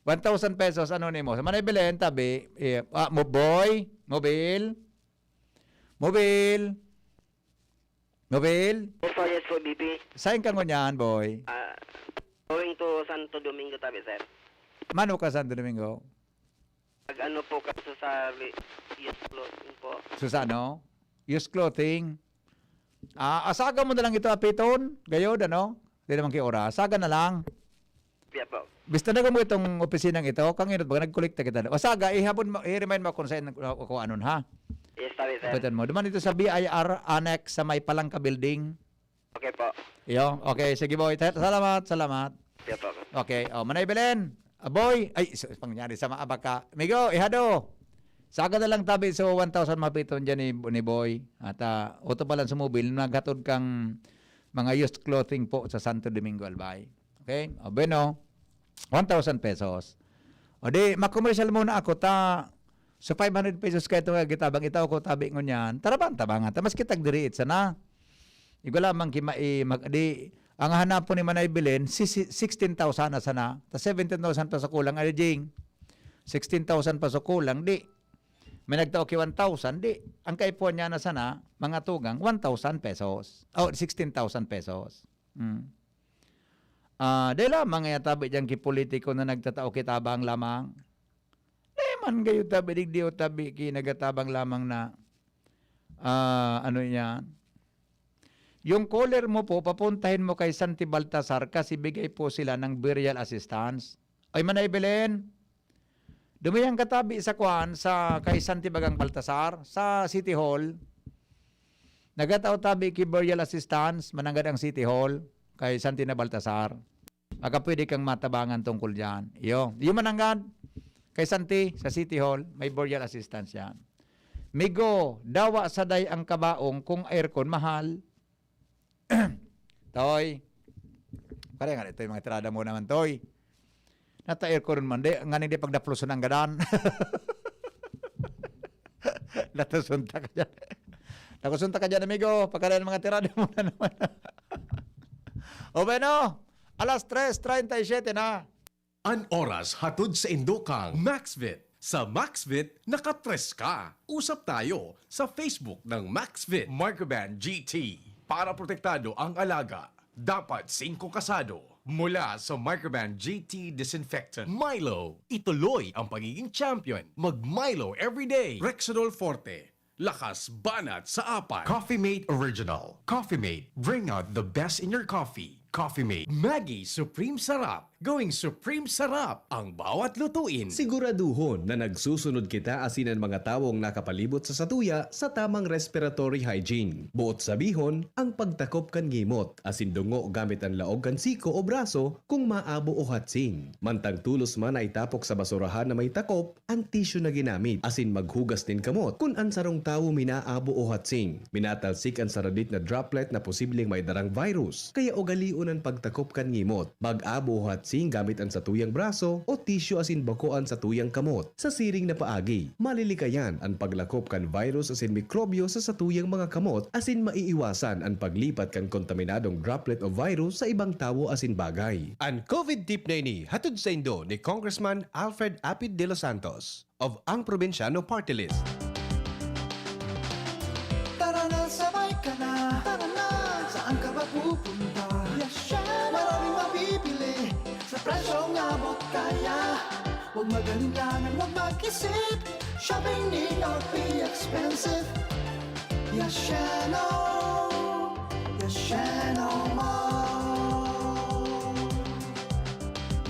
One thousand pesos, anonymous. Manay Belen, tabi, eh, ah, mo, boy, mobil, mobil, mobil. Yes po, yes po, B P. Saan ka ngunyan, boy? Ah, going to Santo Domingo tabi, sir. Mano ka Santo Domingo? Pag ano po, kaso sa re- yes clothing po. So sa ano? Used clothing. Ah, asaga mo na lang ito, apiton. Gayod, ano? Di naman ki oras. Asaga na lang. Kaya po. Basta na mo itong opisinang ito, kang inot baga nagkolekta kita. O saga, ihabon mo, i-remind mo kung saan ako anon, ha? Yes, tabi, sir. Kapitan mo. Duman ito sa B I R Annex sa may Palangka Building. Okay po. Iyo, okay, sige boy. Sa- Salamat, salamat. Kaya po. Okay, oh, Manay Belen. Ah, boy, ay, so, pangyari sa maabak ka. Migo, ihado. Saga na lang tabi so one thousand mapiton dyan ni, ni boy. At uh, uto pa lang sumubil, naghatod kang mga used clothing po sa Santo Domingo, Albay. Okay? O, bueno, one thousand pesos. O di, makomersyal muna ako, ta, so five hundred pesos kayo itong gitabang, itaw ko tabi ngunyan, tarabang-tabangan, ta, mas kitag diri, itsa na. Igwa lamang ki mai, mag, di, ang hanapon ni Manay Belen, si, si, sixteen thousand na sana, ta seventeen thousand pa sa kulang, Arjing. Sixteen thousand pa sa kulang, di. May nagtao ki one thousand, di. Ang kaipuhan niya na sana, mga tugang, one thousand pesos. O, sixteen thousand pesos. Hmm. Ah, dahil lamang nga tabi dyan ki politiko na nagtatao ki tabang lamang. Dahil man gayo tabi, digdi o tabi ki nagatabang lamang na, ah, ano yan. Yung caller mo po, papuntahin mo kay Santi Baltasar kasi bigay po sila ng burial assistance. Ay, Manay Belen, dumiyang katabi sa kuan, sa kay Santi Bagang Baltasar, sa City Hall. Nagataw tabi ki burial assistance, mananggad ang City Hall, kay Santi na Baltasar. Baka pwede kang matabangan tungkol dyan. Iyo, iyo mananggad, kay Santi, sa City Hall, may burial assistance yan. Migo, dawa saday ang kabaong kung aircon mahal. Toy. Kaya nga, ito yung mga tirada mo naman, Toy. Nata aircon man, di, nga di pagdaploson ang gadan. Natasunta ka dyan. Nakasunta ka dyan, amigo. Pagkala ng mga tirada mo na naman. O bueno, alas tres treinta y siete na. An oras hatod sa indo kang Maxvit. Sa Maxvit, nakatres ka. Usap tayo sa Facebook ng Maxvit Microban G T. Para protektado ang alaga, dapat singko kasado. Mula sa Microban G T Disinfectant. Milo, ituloy ang pagiging champion. Mag Milo everyday. Rexidol Forte, lakas banat sa apat. Coffee Mate Original. Coffee Mate, bring out the best in your coffee. Coffee Mate. Maggi Supreme Sarap. Gawing Supreme Sarap ang bawat lutuin. Siguraduhon na nagsusunod kita asin an mga tawong nakapalibot sa satuya sa tamang respiratory hygiene. Buot sabihon, ang pagtakop kan ngimot asin dungo gamit an laog kan siko o braso kung maabo o hatsing. Mantang tolos man na itapok sa basurahan na may takop, an tissue na ginamit asin maghugas nin kamot. Kun an sarong tawo minaabo o hatsing, minatalsik an saradit na droplet na posibleng may darang virus. Kaya ugalion an pagtakop kan ngimot. Mag-abo o hatsing gamit an satuyang braso o tissue asin bako an satuyang kamot. Sa siring na paagi, malilikayan an paglakop kan virus asin mikrobyo sa satuyang mga kamot asin maiiwasan an paglipat kan kontaminadong droplet o virus sa ibang tawo asin bagay. An COVID tip na ini hatod saindo ni Congressman Alfred Apid de los Santos of Ang Probinsyano Party List. Tara na, sabay ka Abot kaya, huwag magalinlangan, huwag mag-isip. Shopping need not be expensive. Yashano, Yashano Mall.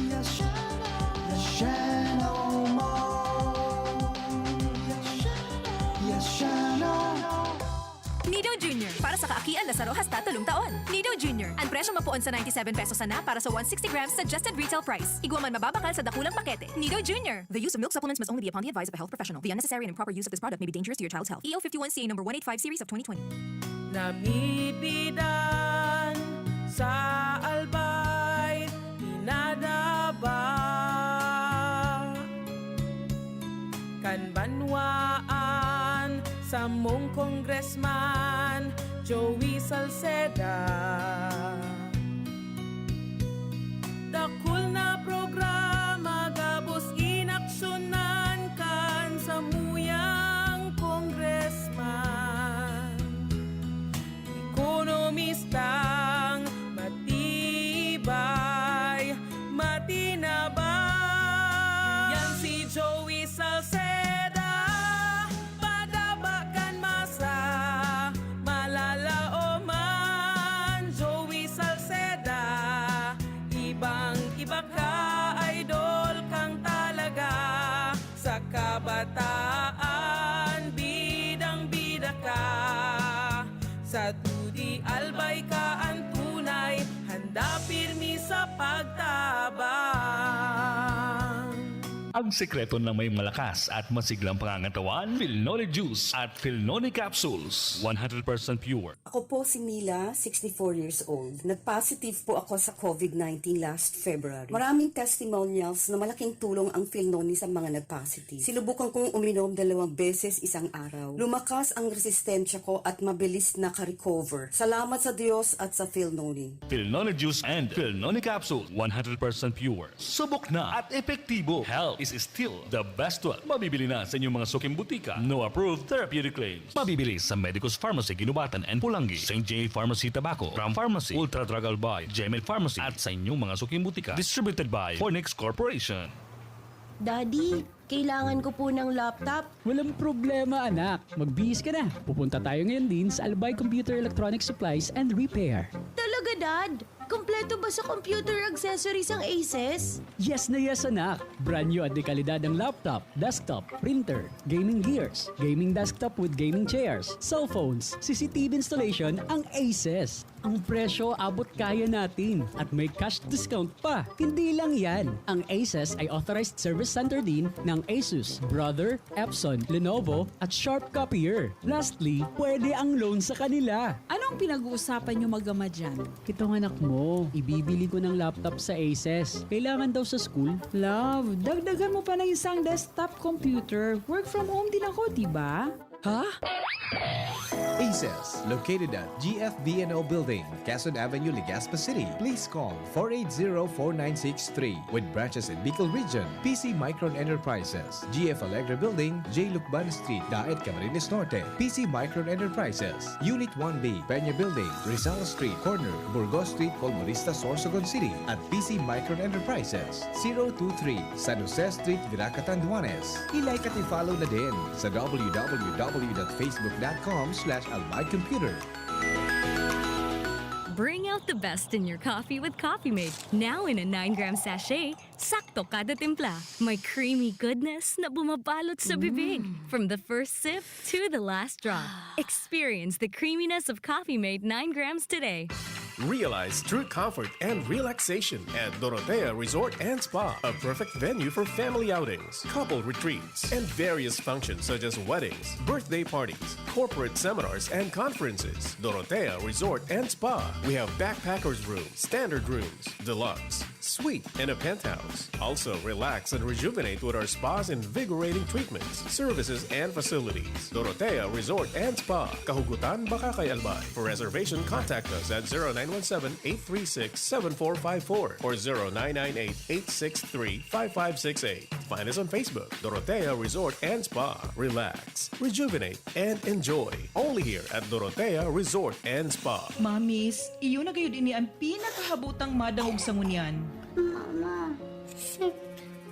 Yashano, Yashano Mall. Yashano, Yashano. Nido Junior, para sa kaakian na saro hasta tolong taon. Nido Junior, ang presyong mapoon sa ninety-seven pesos sana para sa one sixty grams suggested retail price. Igwa man mababakal sa dakulang pakete. Nido Junior. The use of milk supplements must only be upon the advice of a health professional. The unnecessary and improper use of this product may be dangerous to your child's health. E O fifty-one C A number one eight five series of twenty twenty. Namibidan sa Albay, pinadaba kan banwaan, samong Congressman Joey Salceda. Dakul na programa gabos inaksyonan kan samuyang Congressman. Ekonomistang matibay, matinabang. Yan si Joey Salceda, padaba kan masa, malalaoman. Joey Salceda, ibang-iba ka, idol kang talaga. Sa kabataan, bidang-bida ka. Sa T U D I Albay ka an tunay, handa pirmi sa pagtabang. Ang sekreto ng may malakas at masiglang pangangatawan, Filnoni Juice at Filnoni Capsules, one hundred percent pure. Ako po si Mila, sixty-four years old. Nag-positive po ako sa covid nineteen last February. Maraming testimonials na malaking tulong ang Filnoni sa mga nag-positive. Sinubukan kong uminom dalawang beses isang araw. Lumakas ang resistensya ko at mabilis naka-recover. Salamat sa Diyos at sa Filnoni. Filnoni Juice and Filnoni Capsule, one hundred percent pure. Subok na at epektibo. Health is still the best wealth. Mabibili na sa inyong mga suking butika. No approved therapeutic claims. Mabibili sa Medicus Pharmacy, Guinobatan and Polangui, Saint J Pharmacy, Tabaco, Ram Pharmacy, Ultra Drug Albay, Jemel Pharmacy, at sa inyong mga suking butika. Distributed by Fornix Corporation. Daddy, kailangan ko po ng laptop. Walang problema, anak. Magbihis ka na. Pupunta tayo ngayon din sa Albay Computer Electronic Supplies and Repair. Talaga, Dad? Kompleto ba sa computer accessories ang Aces? Yes na yes, anak! Brand new at dekalidad ang laptop, desktop, printer, gaming gears, gaming desktop with gaming chairs, cellphones, C C T V installation ang Aces. Ang presyo abot kaya natin at may cash discount pa. Hindi lang yan, ang Aces ay authorized service center din ng Asus, Brother, Epson, Lenovo, at Sharp Copier. Lastly, pwede ang loan sa kanila. Anong pinag-uusapan niyo mag-ama dyan? Itong anak mo, ibibili ko ng laptop sa Aces. Kailangan daw sa school. Love, dagdagan mo pa ng isang desktop computer. Work from home din ako, di ba? Ha? Aces, located at G F B N O Building, Quezon Avenue, Legazpi City. Please call four eight zero, four nine six three. With branches in Bicol Region, P C Micron Enterprises, G F Alegre Building, J Lucban Street, Daet, Camarines Norte. P C Micron Enterprises, Unit one B, Peña Building, Rizal Street, corner, Burgos Street, Colmonista, Sorsogon City, at P C Micron Enterprises, zero two three, San Jose Street, Virac, Catanduanes. I-like at i-follow na din sa w w w dot facebook dot com slash albay computer. Bring out the best in your coffee with Coffee Mate. Now in a nine gram sachet, sakto kada timpla. May creamy goodness na bumabalot sa bibig. From the first sip to the last drop. Experience the creaminess of Coffee Mate nine grams today. Realize true comfort and relaxation at Dorotea Resort and Spa, a perfect venue for family outings, couple retreats, and various functions such as weddings, birthday parties, corporate seminars, and conferences. Dorotea Resort and Spa. We have backpackers room, standard rooms, deluxe, suite, and a penthouse. Also, relax and rejuvenate with our spa's invigorating treatments, services, and facilities. Dorotea Resort and Spa, Kahugutan, Bacacay, Albay. For reservation, contact us at zero nine one seven, eight three six, seven four five four or zero nine nine eight, eight six three, five five six eight. Find us on Facebook, Dorotea Resort and Spa. Relax, rejuvenate, and enjoy. Only here at Dorotea Resort and Spa. Mamis, iyo na gayud ini an pinakahabotang madangog sa ngunyan. Mama,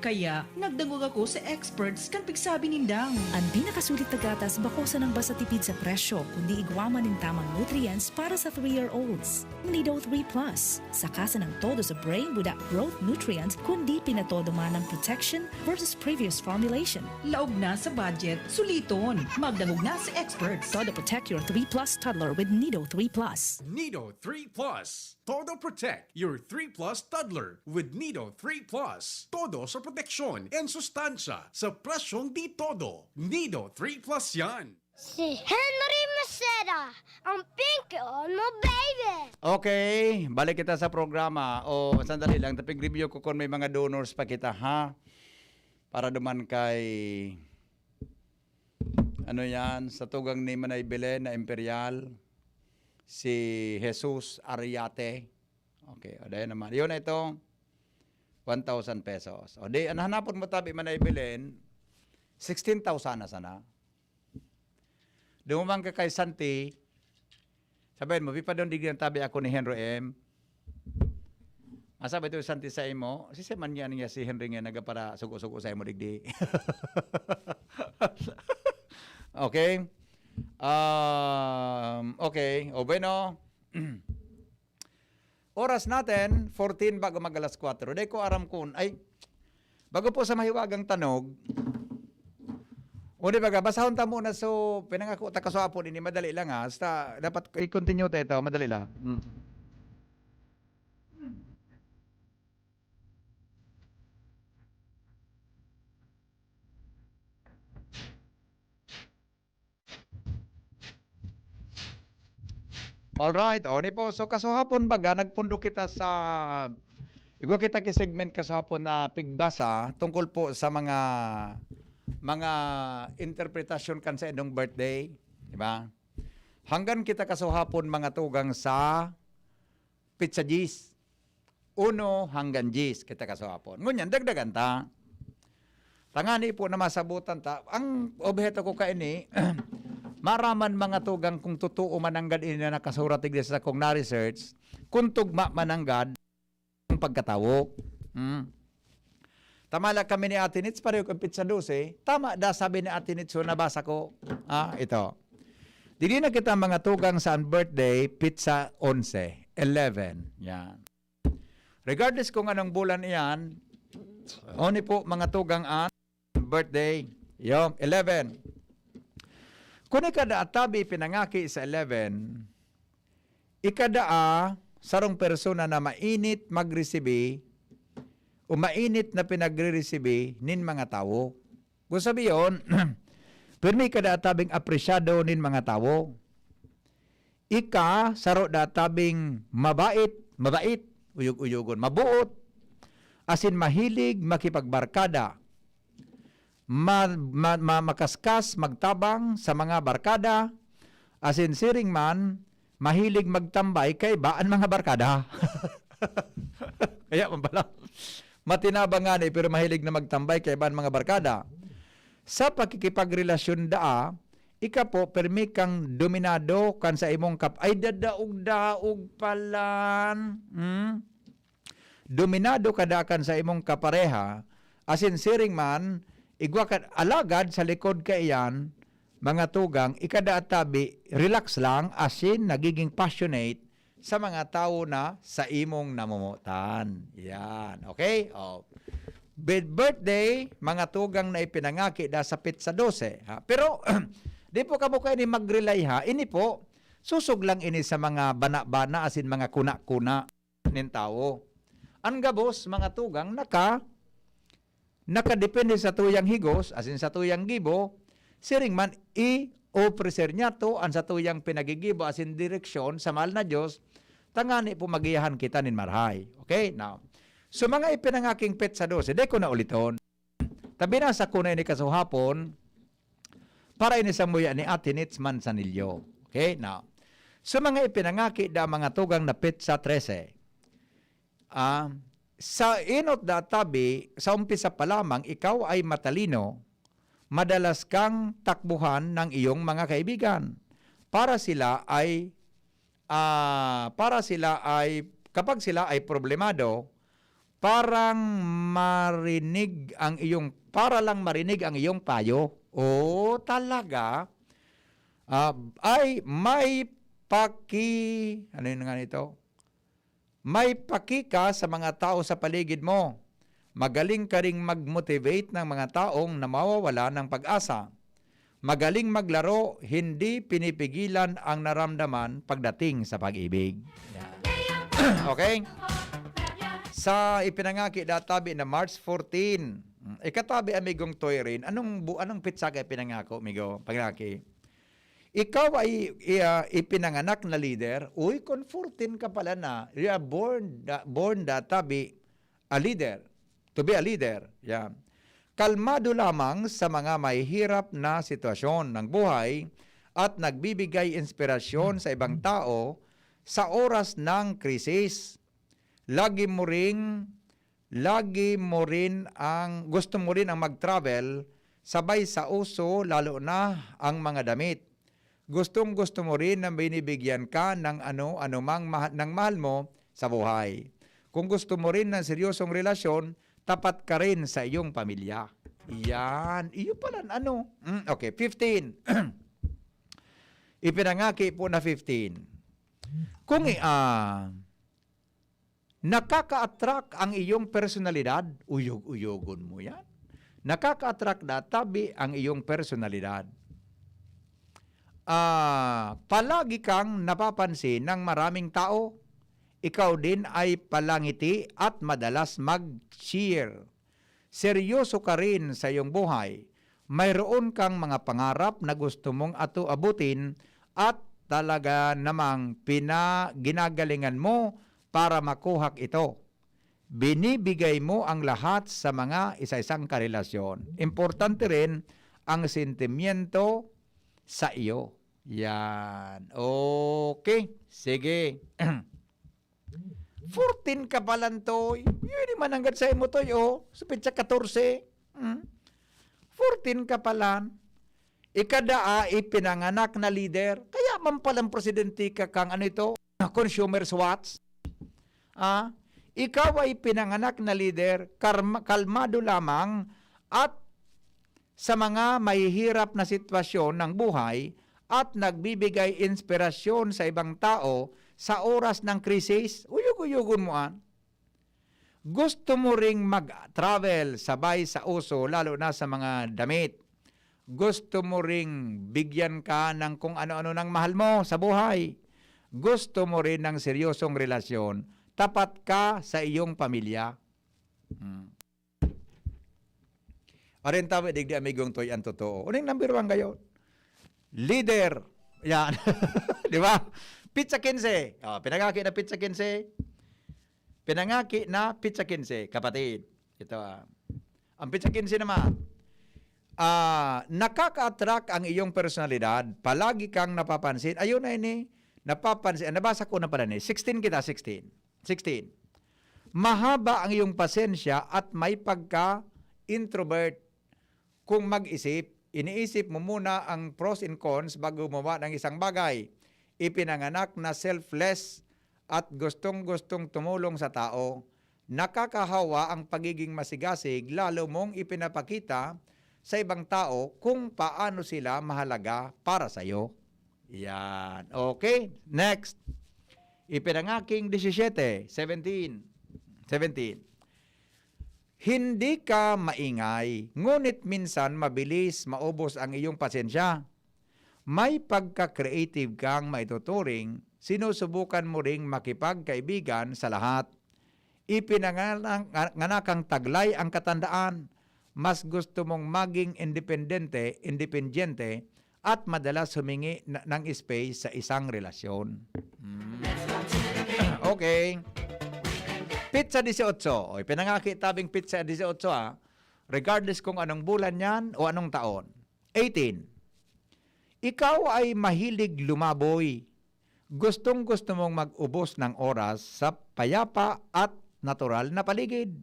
Kaya, nagdangog ako sa experts kan pigsabi nindang. Ang pinakasulit na gatas bako sanang basta tipid sa presyo, kundi igwa man nin tamang nutrients para sa three-year-olds. Nido three Plus. Saka sanang todo sa brain, buda growth nutrients, kundi pinatodo man ang protection versus previous formulation. Laog na sa budget, suliton. Magdangog na sa experts. Todo protect your three plus toddler with Nido three Plus. Nido three Plus. Todo protect your three plus toddler with Nido three Plus. Todo sa proteksyon and sustansya sa presyong di todo. Nido three Plus yan. Si Henry Maceda, ang pinky on mo, baby! Okay, balik kita sa programa. O, sandali lang, tapig-review ko kung may mga donors pa kita, ha? Para duman kay, ano yan, sa tugang ni Manay Belen na Imperial, si Jesus Ariate. Okay, o, dayan naman. Yun na ito, one thousand pesos. O, di, ang hanapon mo tabi, Manay Belen, sixteen thousand na sana. Dumumang ka kay Santi, sabihin mo, "Pipadon digdi ang tabi ako ni Henry M." Ang sabi to, Santi, sa imo, si man niya, niya si Henry nga nagapara sugo-sugo sa imo digdi. Okay? Um, okay. O bueno. Oras natin, fourteen bago mag alas kwatro. Di ko aram kun, ay, bago po sa mahiwagang tanog, o di ba, basahon ta muna. So, pinangako ta kaswapon ini, madali lang, ha. Basta, dapat i-continue ta ito, madali lang. Mm. Alright, o, ni po. So, kasuhapon baga, nagpundo kita sa, igwa kita ki segment kasuhapon na pigbasa tungkol po sa mga, mga interpretasyon kan sa indong birthday, di ba? Hanggan kita kasuhapon mga tugang sa pitsa diyes. Uno hanggang diyes kita kasuhapon. Ngunyan, dagdagan ta. Tangani po na masabutan ta. Ang obheto ko kaini, maraman mga tugang kung totoo mananggad ini na nakasurat digdi sa sakong na-research, kung tugma mananggad ang pagkatawo. Hmm. Tamala kami ni Ate Nits, pareho kang pitsa dose. Tama da, sabi ni Ate Nits, so nabasa ko. Ah, ito. Dili na kita mga tugang sa ang birthday, pitsa onse, eleven. Yan. Regardless kung anong bulan iyan, oni po, mga tugang, an birthday. Yo, eleven. Kun ika daa tabi pinangaki sa eleven, ika daa sarong persona na mainit magresibi o mainit na pinagre-resibi nin mga tawo. Kun sabihon, pirmi ika daa tabing apresyado nin mga tawo. Ika, saro daa tabing mabait, mabait, uyog-uyogon, mabuot, asin mahilig makipagbarkada, ma-, ma-, ma-, makaskas magtabang sa mga barkada, asin siring man, mahilig magtambay kaiba an mga barkada. Kaya man pala, matinabang ngani, pero mahilig na magtambay kaiba an mga barkada. Sa pakikipagrelasyon daa, ika po, pirmi kang dominado kan sa imong kap-, ay, dadaog-daog palan. Hmm? Dominado ka daa kan sa imong kapareha, asin siring man, igwa ka, alagad sa likod kaiyan, mga tugang, ika daa tabi, relax lang, asin nagiging passionate sa mga tawo na sa imong namomotan. Yan. Okay? O. Bid-, birthday, mga tugang na ipinangaki da sa pitsa dose, ha? Pero, di po kamo kaini mag-rely, ha? Ini po, susog lang ini sa mga bana-bana asin mga kuna-kuna nin tawo. An gabos, mga tugang, naka-, nakadepende sa tuyang higos, asin sa tuyang gibo, siring man i-ofrecer niyato an satuyang pinagigibo asin direksyon sa mahal na Dios, tangani po magiyahan kita nin marahay. Okay? Now, so mga ipinangaking petsa dose, dai ko na uliton. Tabi na sa kuna ini kasuhapon, para ini sa muya ni Ate Nits Manzanillo. Okay? Now, so mga ipinangaki da mga tugang na petsa trese, ah, sa enot da tabi, sa umpisa pa lamang, ikaw ay matalino, madalas kang takbuhan ng iyong mga kaibigan. Para sila ay, ah, para sila ay, kapag sila ay problemado, parang marinig ang iyong, para lang marinig ang iyong payo. Oh, talaga? Ah, ay may paki-, ano yun nga nito? May paki ka sa mga tao sa paligid mo. Magaling ka ring mag-motivate ng mga taong nawawala ng pag-asa. Magaling maglaro, hindi pinipigilan ang naramdaman pagdating sa pag-ibig. Yan. Okay? Sa ipinangaki databi na March fourteen, mm, ikatabi, amigong Toy Rin, anong bu-, anong petsa ka ipinangako, amigo? Pangaki. Ikaw ay, i-, ah, ipinanganak na leader. Uy, kung fourteen ka pala na, you are born, da-, born databi a leader. To be a leader. Yan. Kalmado lamang sa mga mahihirap na sitwasyon ng buhay at nagbibigay inspirasyon sa ibang tao sa oras ng krisis. Lagi mo ring, lagi mo rin ang, gusto mo rin ang mag-travel sabay sa uso, lalo na ang mga damit. Gustong-gusto mo rin na binibigyan ka ng ano, anumang maha-, ng mahal mo sa buhay. Kung gusto mo rin ng seryosong relasyon, tapat ka rin sa iyong pamilya. Yan. Iyo pala, ano? Mm, okay, fifteen. Ipinangaki po na fifteen. Kung i-, ah, nakaka-attract ang iyong personalidad, uyog-uyogon mo yan. Nakaka-attract na tabi ang iyong personalidad. Ah, palagi kang napapansin ng maraming tao. Ikaw din ay palangiti at madalas mag-cheer. Seryoso ka rin sa iyong buhay. Mayroon kang mga pangarap na gusto mong ato abutin at talaga namang pina-, ginagalingan mo para makuha ito. Binibigay mo ang lahat sa mga isa-isang karelasyon. Importante rin ang sentimiento sa iyo. Yan. Okay. Sige. Fourteen ka pa lang, Toy. Yun naman ang gad sa imo, Toy, oh. Sa petsa katorse. Hmm? Fourteen ka pa lang. Ikadaa, ipinanganak na leader. Kaya man palang presidente ka kang ano ito, Consumer Watch. Ah, ikaw ay pinanganak na leader, karma-, kalmado lamang at sa mga mahihirap na sitwasyon ng buhay at nagbibigay inspirasyon sa ibang tao sa oras ng krisis. Uyog-uyogon mo an. Gusto mo ring mag-travel sabay sa uso, lalo na sa mga damit. Gusto mo ring bigyan ka ng kung ano-ano ng mahal mo sa buhay. Gusto mo rin ng seryosong relasyon. Tapat ka sa iyong pamilya. Hmm. Arin tabi, digdi, amigong Toy, ang totoo. Uning number one kayo? Leader. Yan. Di ba? Petsa quince. Oh, pinangaki na petsa quince. Pinangaki na petsa quince, kapatid. Ito, ah. Ang petsa quince naman, ah, nakaka-attract ang iyong personalidad. Palagi kang napapansin. Ayun na ini. Napapansin. Ah, nabasa ko na pala ni. Sixteen kita, sixteen. Sixteen. Mahaba ang iyong pasensya at may pagka-introvert. Kung mag-isip, iniisip mo muna ang pros and cons bago gumawa ng isang bagay. Ipinanganak na selfless at gustong-gustong tumulong sa tao. Nakakahawa ang pagiging masigasig, lalo mong ipinapakita sa ibang tao kung paano sila mahalaga para sa'yo. Yan. Okay, next. Ipinangaking disisiyete, seventeen. Seventeen. Hindi ka maingay, ngunit minsan mabilis maubos ang iyong pasensya. May pagka-creative kang maituturing, sinusubukan mo ring makipagkaibigan sa lahat. Ipinanganak-, nganakang taglay ang katandaan. Mas gusto mong maging independente, independyente, at madalas humingi na, ng space sa isang relasyon. Mm. Okay. Petsa dieciocho. Oy, pinangaki tabing petsa dieciocho, ah. Regardless kung anong bulan yan o anong taon. Eighteen. Ikaw ay mahilig lumaboy. Gustong-gusto mong mag-ubos ng oras sa payapa at natural na paligid.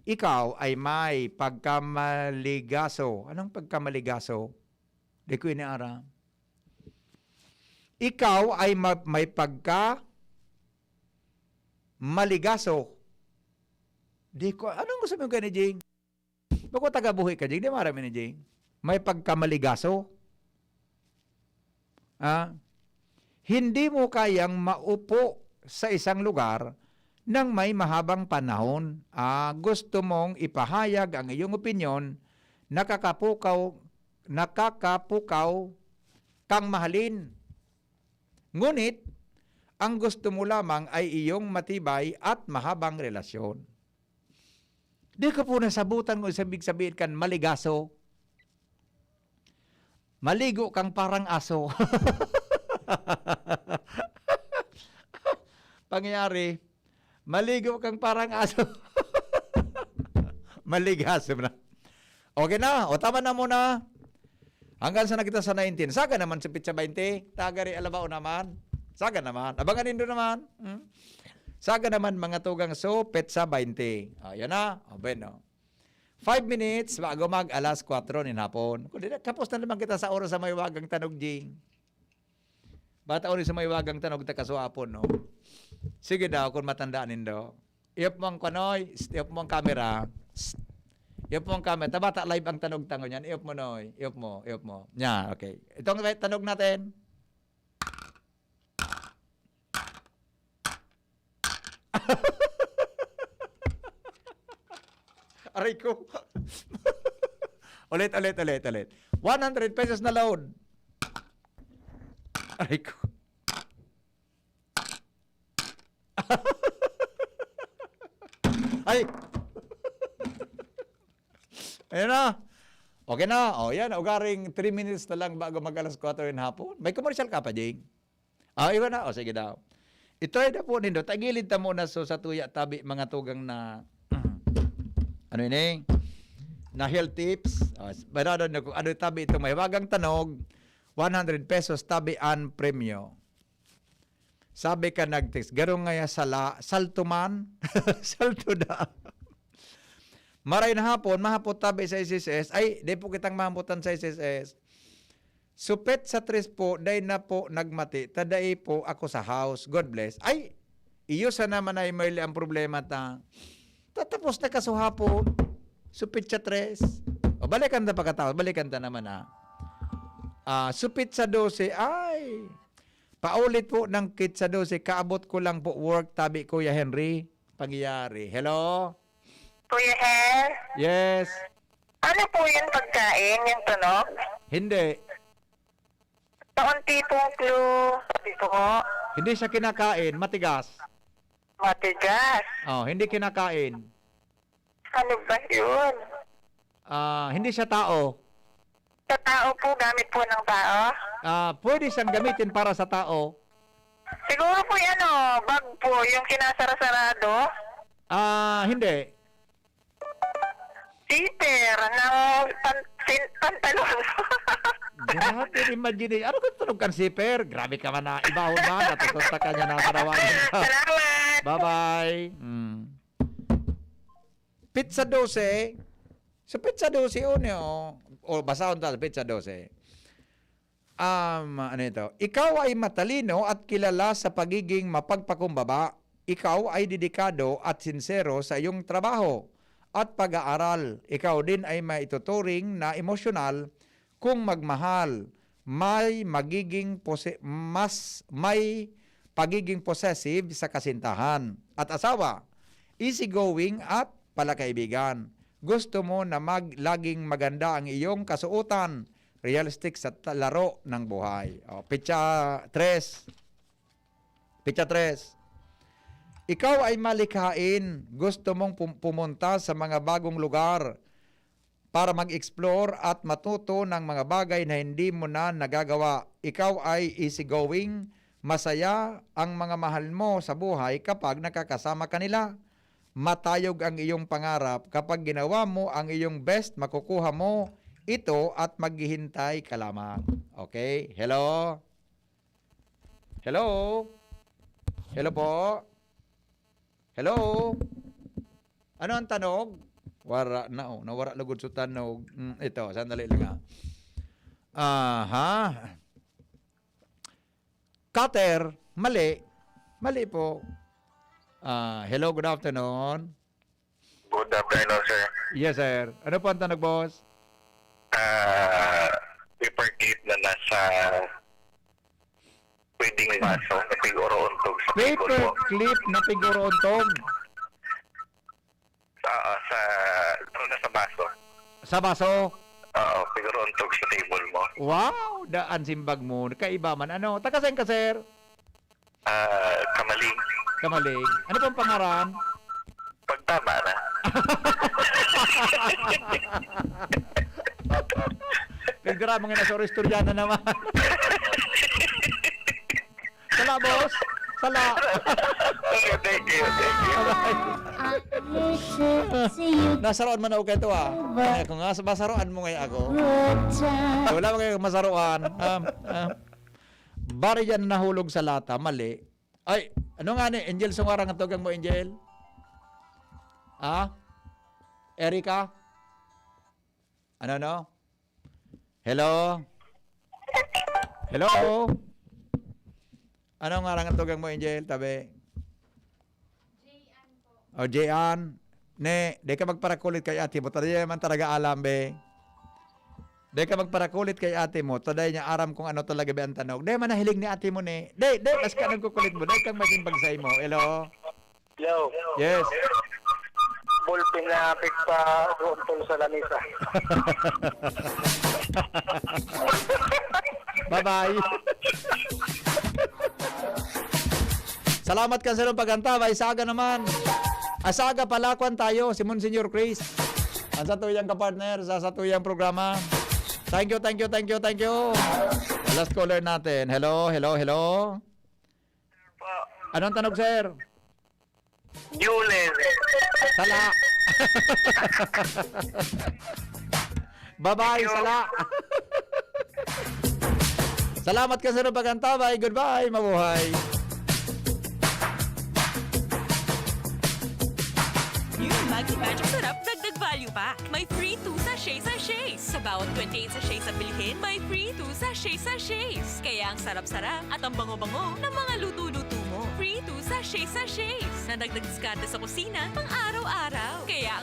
Ikaw ay may pagkamaligaso. Anong pagkamaligaso? Di ko ini aram. Ikaw ay ma-, may pagka maligaso. Di ko, anong gusto mo gani, Jing? Bako taga buhi ka, Jing. Di maram ini, Jing. May pagkamaligaso. Ah, hindi mo kayang maupo sa isang lugar nang may mahabang panahon. Ah, gusto mong ipahayag ang iyong opinyon, nakakapukaw, nakakapukaw kang mahalin. Ngunit, ang gusto mo lamang ay iyong matibay at mahabang relasyon. Di ko po nasabutan kung isang ibig sabihin kan maligaso. Maligo kang parang aso. Pangyayari, maligo kang parang aso. Maligaso na. Okay na. O, tama na muna. Hanggang sa nakita sa nineteen. Saga naman sa petsa baynte. Tagari alabao naman. Saga naman. Abangan nindo naman. Hmm? Saga naman, mga tugang, so, petsa baynte. O, yan na. O, bueno. Five minutes bago mag alas kwatro nin hapon. Kung di na, kapos na naman kita sa oras sa may wagang tanog, Jing. Bata uli sa may wagang tanog, ta kasuapon, no? Sige daw, kung matandaan nindo. I-off mo ang kanoy, i-off mo ang camera. Psst. I-off mo ang camera. Tabata live ang tanog tango niyan. I-off mo, Noy. I-off mo, i-off mo. Yan, okay. Itong tanog natin. Aray ko. Ulit, ulit, ulit, ulit. One hundred pesos na load. Aray ko. Ay! Ayan na. Okay na. O, yan. Ugaring three minutes na lang bago mag alas kwatro nin hapon. May commercial ka pa, Jing? Ah, iwan na. O, sige daw. Ito ay dapo nindo. Tagilid ta muna so sa tuya tabi, mga tugang na, ano ini? Na health tips. O, s-, barado na kung ano tabi itong may wagang tanog, one hundred pesos tabi an premyo. Sabi ka nag-text, "Garo ngaya sala, salto man?" Salto da. Maray na hapon, mahapot tabi sa S S S. Ay, di po kitang mahamutan sa S S S. Supit sa tres po, dai na po nagmati, ta dai po ako sa house. God bless. Ay, iyo sana man ay may ang problema ta. Tatapos na kasuhapon. Supit sa tres. O, balikan ta pagkatapos. Balikan ta naman, ha. Ah, supit sa dose. Ay, paulit po ng kit sa dose. Kaabot ko lang po work, tabi, Kuya Henry. Pangyayari. Hello? Kuya Hen? Yes. Ano po yung pagkain, yung tunog? Hindi. Kaunti pong clue. Sabi ko, Hindi siya kinakain, matigas. Matigas. Oh, hindi kinakain. Ano ba yun? Ah, hindi siya tao. Sa tao po, gamit po ng tao? Ah, pwede siyang gamitin para sa tao. Siguro po yan, oh, bag po, yung kinasarasarado. Ah, hindi. Zipper ng pan-, sin-, pantalon. Grabe, imagine. Ano kung tunog kan zipper? Grabe ka man na ibahon ba? Natutusta ka niya na karawanin ka. Salamat. Bye-bye. Mm. Pizza dose. Sa pizza dose, yun, eh, oh. O, basahon ta, pizza dose. Um, ano ito? Ikaw ay matalino at kilala sa pagiging mapagpakumbaba. Ikaw ay dedikado at sinsero sa iyong trabaho at pag-aaral. Ikaw din ay maituturing na emosyonal kung magmahal. May magiging pose-, mas may pagiging possessive sa kasintahan at asawa. Easygoing at palakaibigan. Gusto mo na mag-, laging maganda ang iyong kasuotan, realistic sa ta-, laro ng buhay. O, petsa tres. Petsa tres. Ikaw ay malikhain. Gusto mong pum-, pumunta sa mga bagong lugar para mag-explore at matuto ng mga bagay na hindi mo na nagagawa. Ikaw ay easygoing. Masaya ang mga mahal mo sa buhay kapag nakakasama ka nila. Matayog ang iyong pangarap. Kapag ginawa mo ang iyong best, makukuha mo ito at maghihintay ka lamang. Okay? Hello? Hello? Hello po? Hello? Ano ang tanog? Wara na, oh. Nawara lugod sa tanog. Mm, ito, sandali lang, ah. Aha. Cutter, mali. Mali po. Ah, hello, good afternoon. Good afternoon, sir. Yes, sir. Ano po ang tanong, boss? Ah, paper clip na nasa pwedeng baso na pig-oro-untog sa table Paper mo. Clip na pig-oro-untog. Sa, sa, ano na sa baso? Sa baso? Oo, pig-oro-untog sa table mo. Wow! Daan simbag mo. Kaiba man. Ano? Taga saan ka, sir? Ah, Kamalig. Kamalig. Ano pong pangaran? Pagtama na. Pagdara, mga nasa istorya na naman. Sala, boss. Sala. Okay, thank you, thank you. Nasaroan man ako kaito, ah. Ay, ako nga, masaroan mo ngayon ako. Wala man kayo masaroan. Um, um. Bari yan nahulog sa lata, mali. Ay, ano nga ni? Angel Sungarang ang tugang mo, Angel? Ha? Erica? Ano, no? Hello? Hello? Ano nga ang tugang mo, Angel? Tabi. O, Jean. Ne, di ka magparakulit kay ate mo. Tadi man talaga alam, be. Di ka magparakulit kay ate mo. Taday niya aram kung ano talaga, be, ang tanog. Di man nahiling ni ate mo, ne. Di, di, mas ka nagkukulit mo. Di kang maging bagsay mo. Hello? Hello. Yes. Ballpen na pigpa-untol sa lamisa. Bye-bye. Salamat kan sa pag-antabay. Saga naman. Asaga, palakwan tayo, si Monsignor Chris. Ang sa tuyang kapartner, sa, sa tuyang programa. Thank you, thank you, thank you, thank you. Last caller natin. Hello, hello, hello. Anong tanog, sir? Julen. Sala. Bye-bye, sala. Salamat ka sa pag-antabay. Goodbye, mabuhay. Yung Maggi Magic Sarap, dagdag value pa. May free two sachet sachets sa bawat twenty-eight sachets na bilhin. May free two sachet sachets. Kaya ang sarap-sarap at ang bango-bango ng mga luto-luto mo. Free two sachet sachets. Nadagdag diskarte sa kusina pang araw-araw. Kaya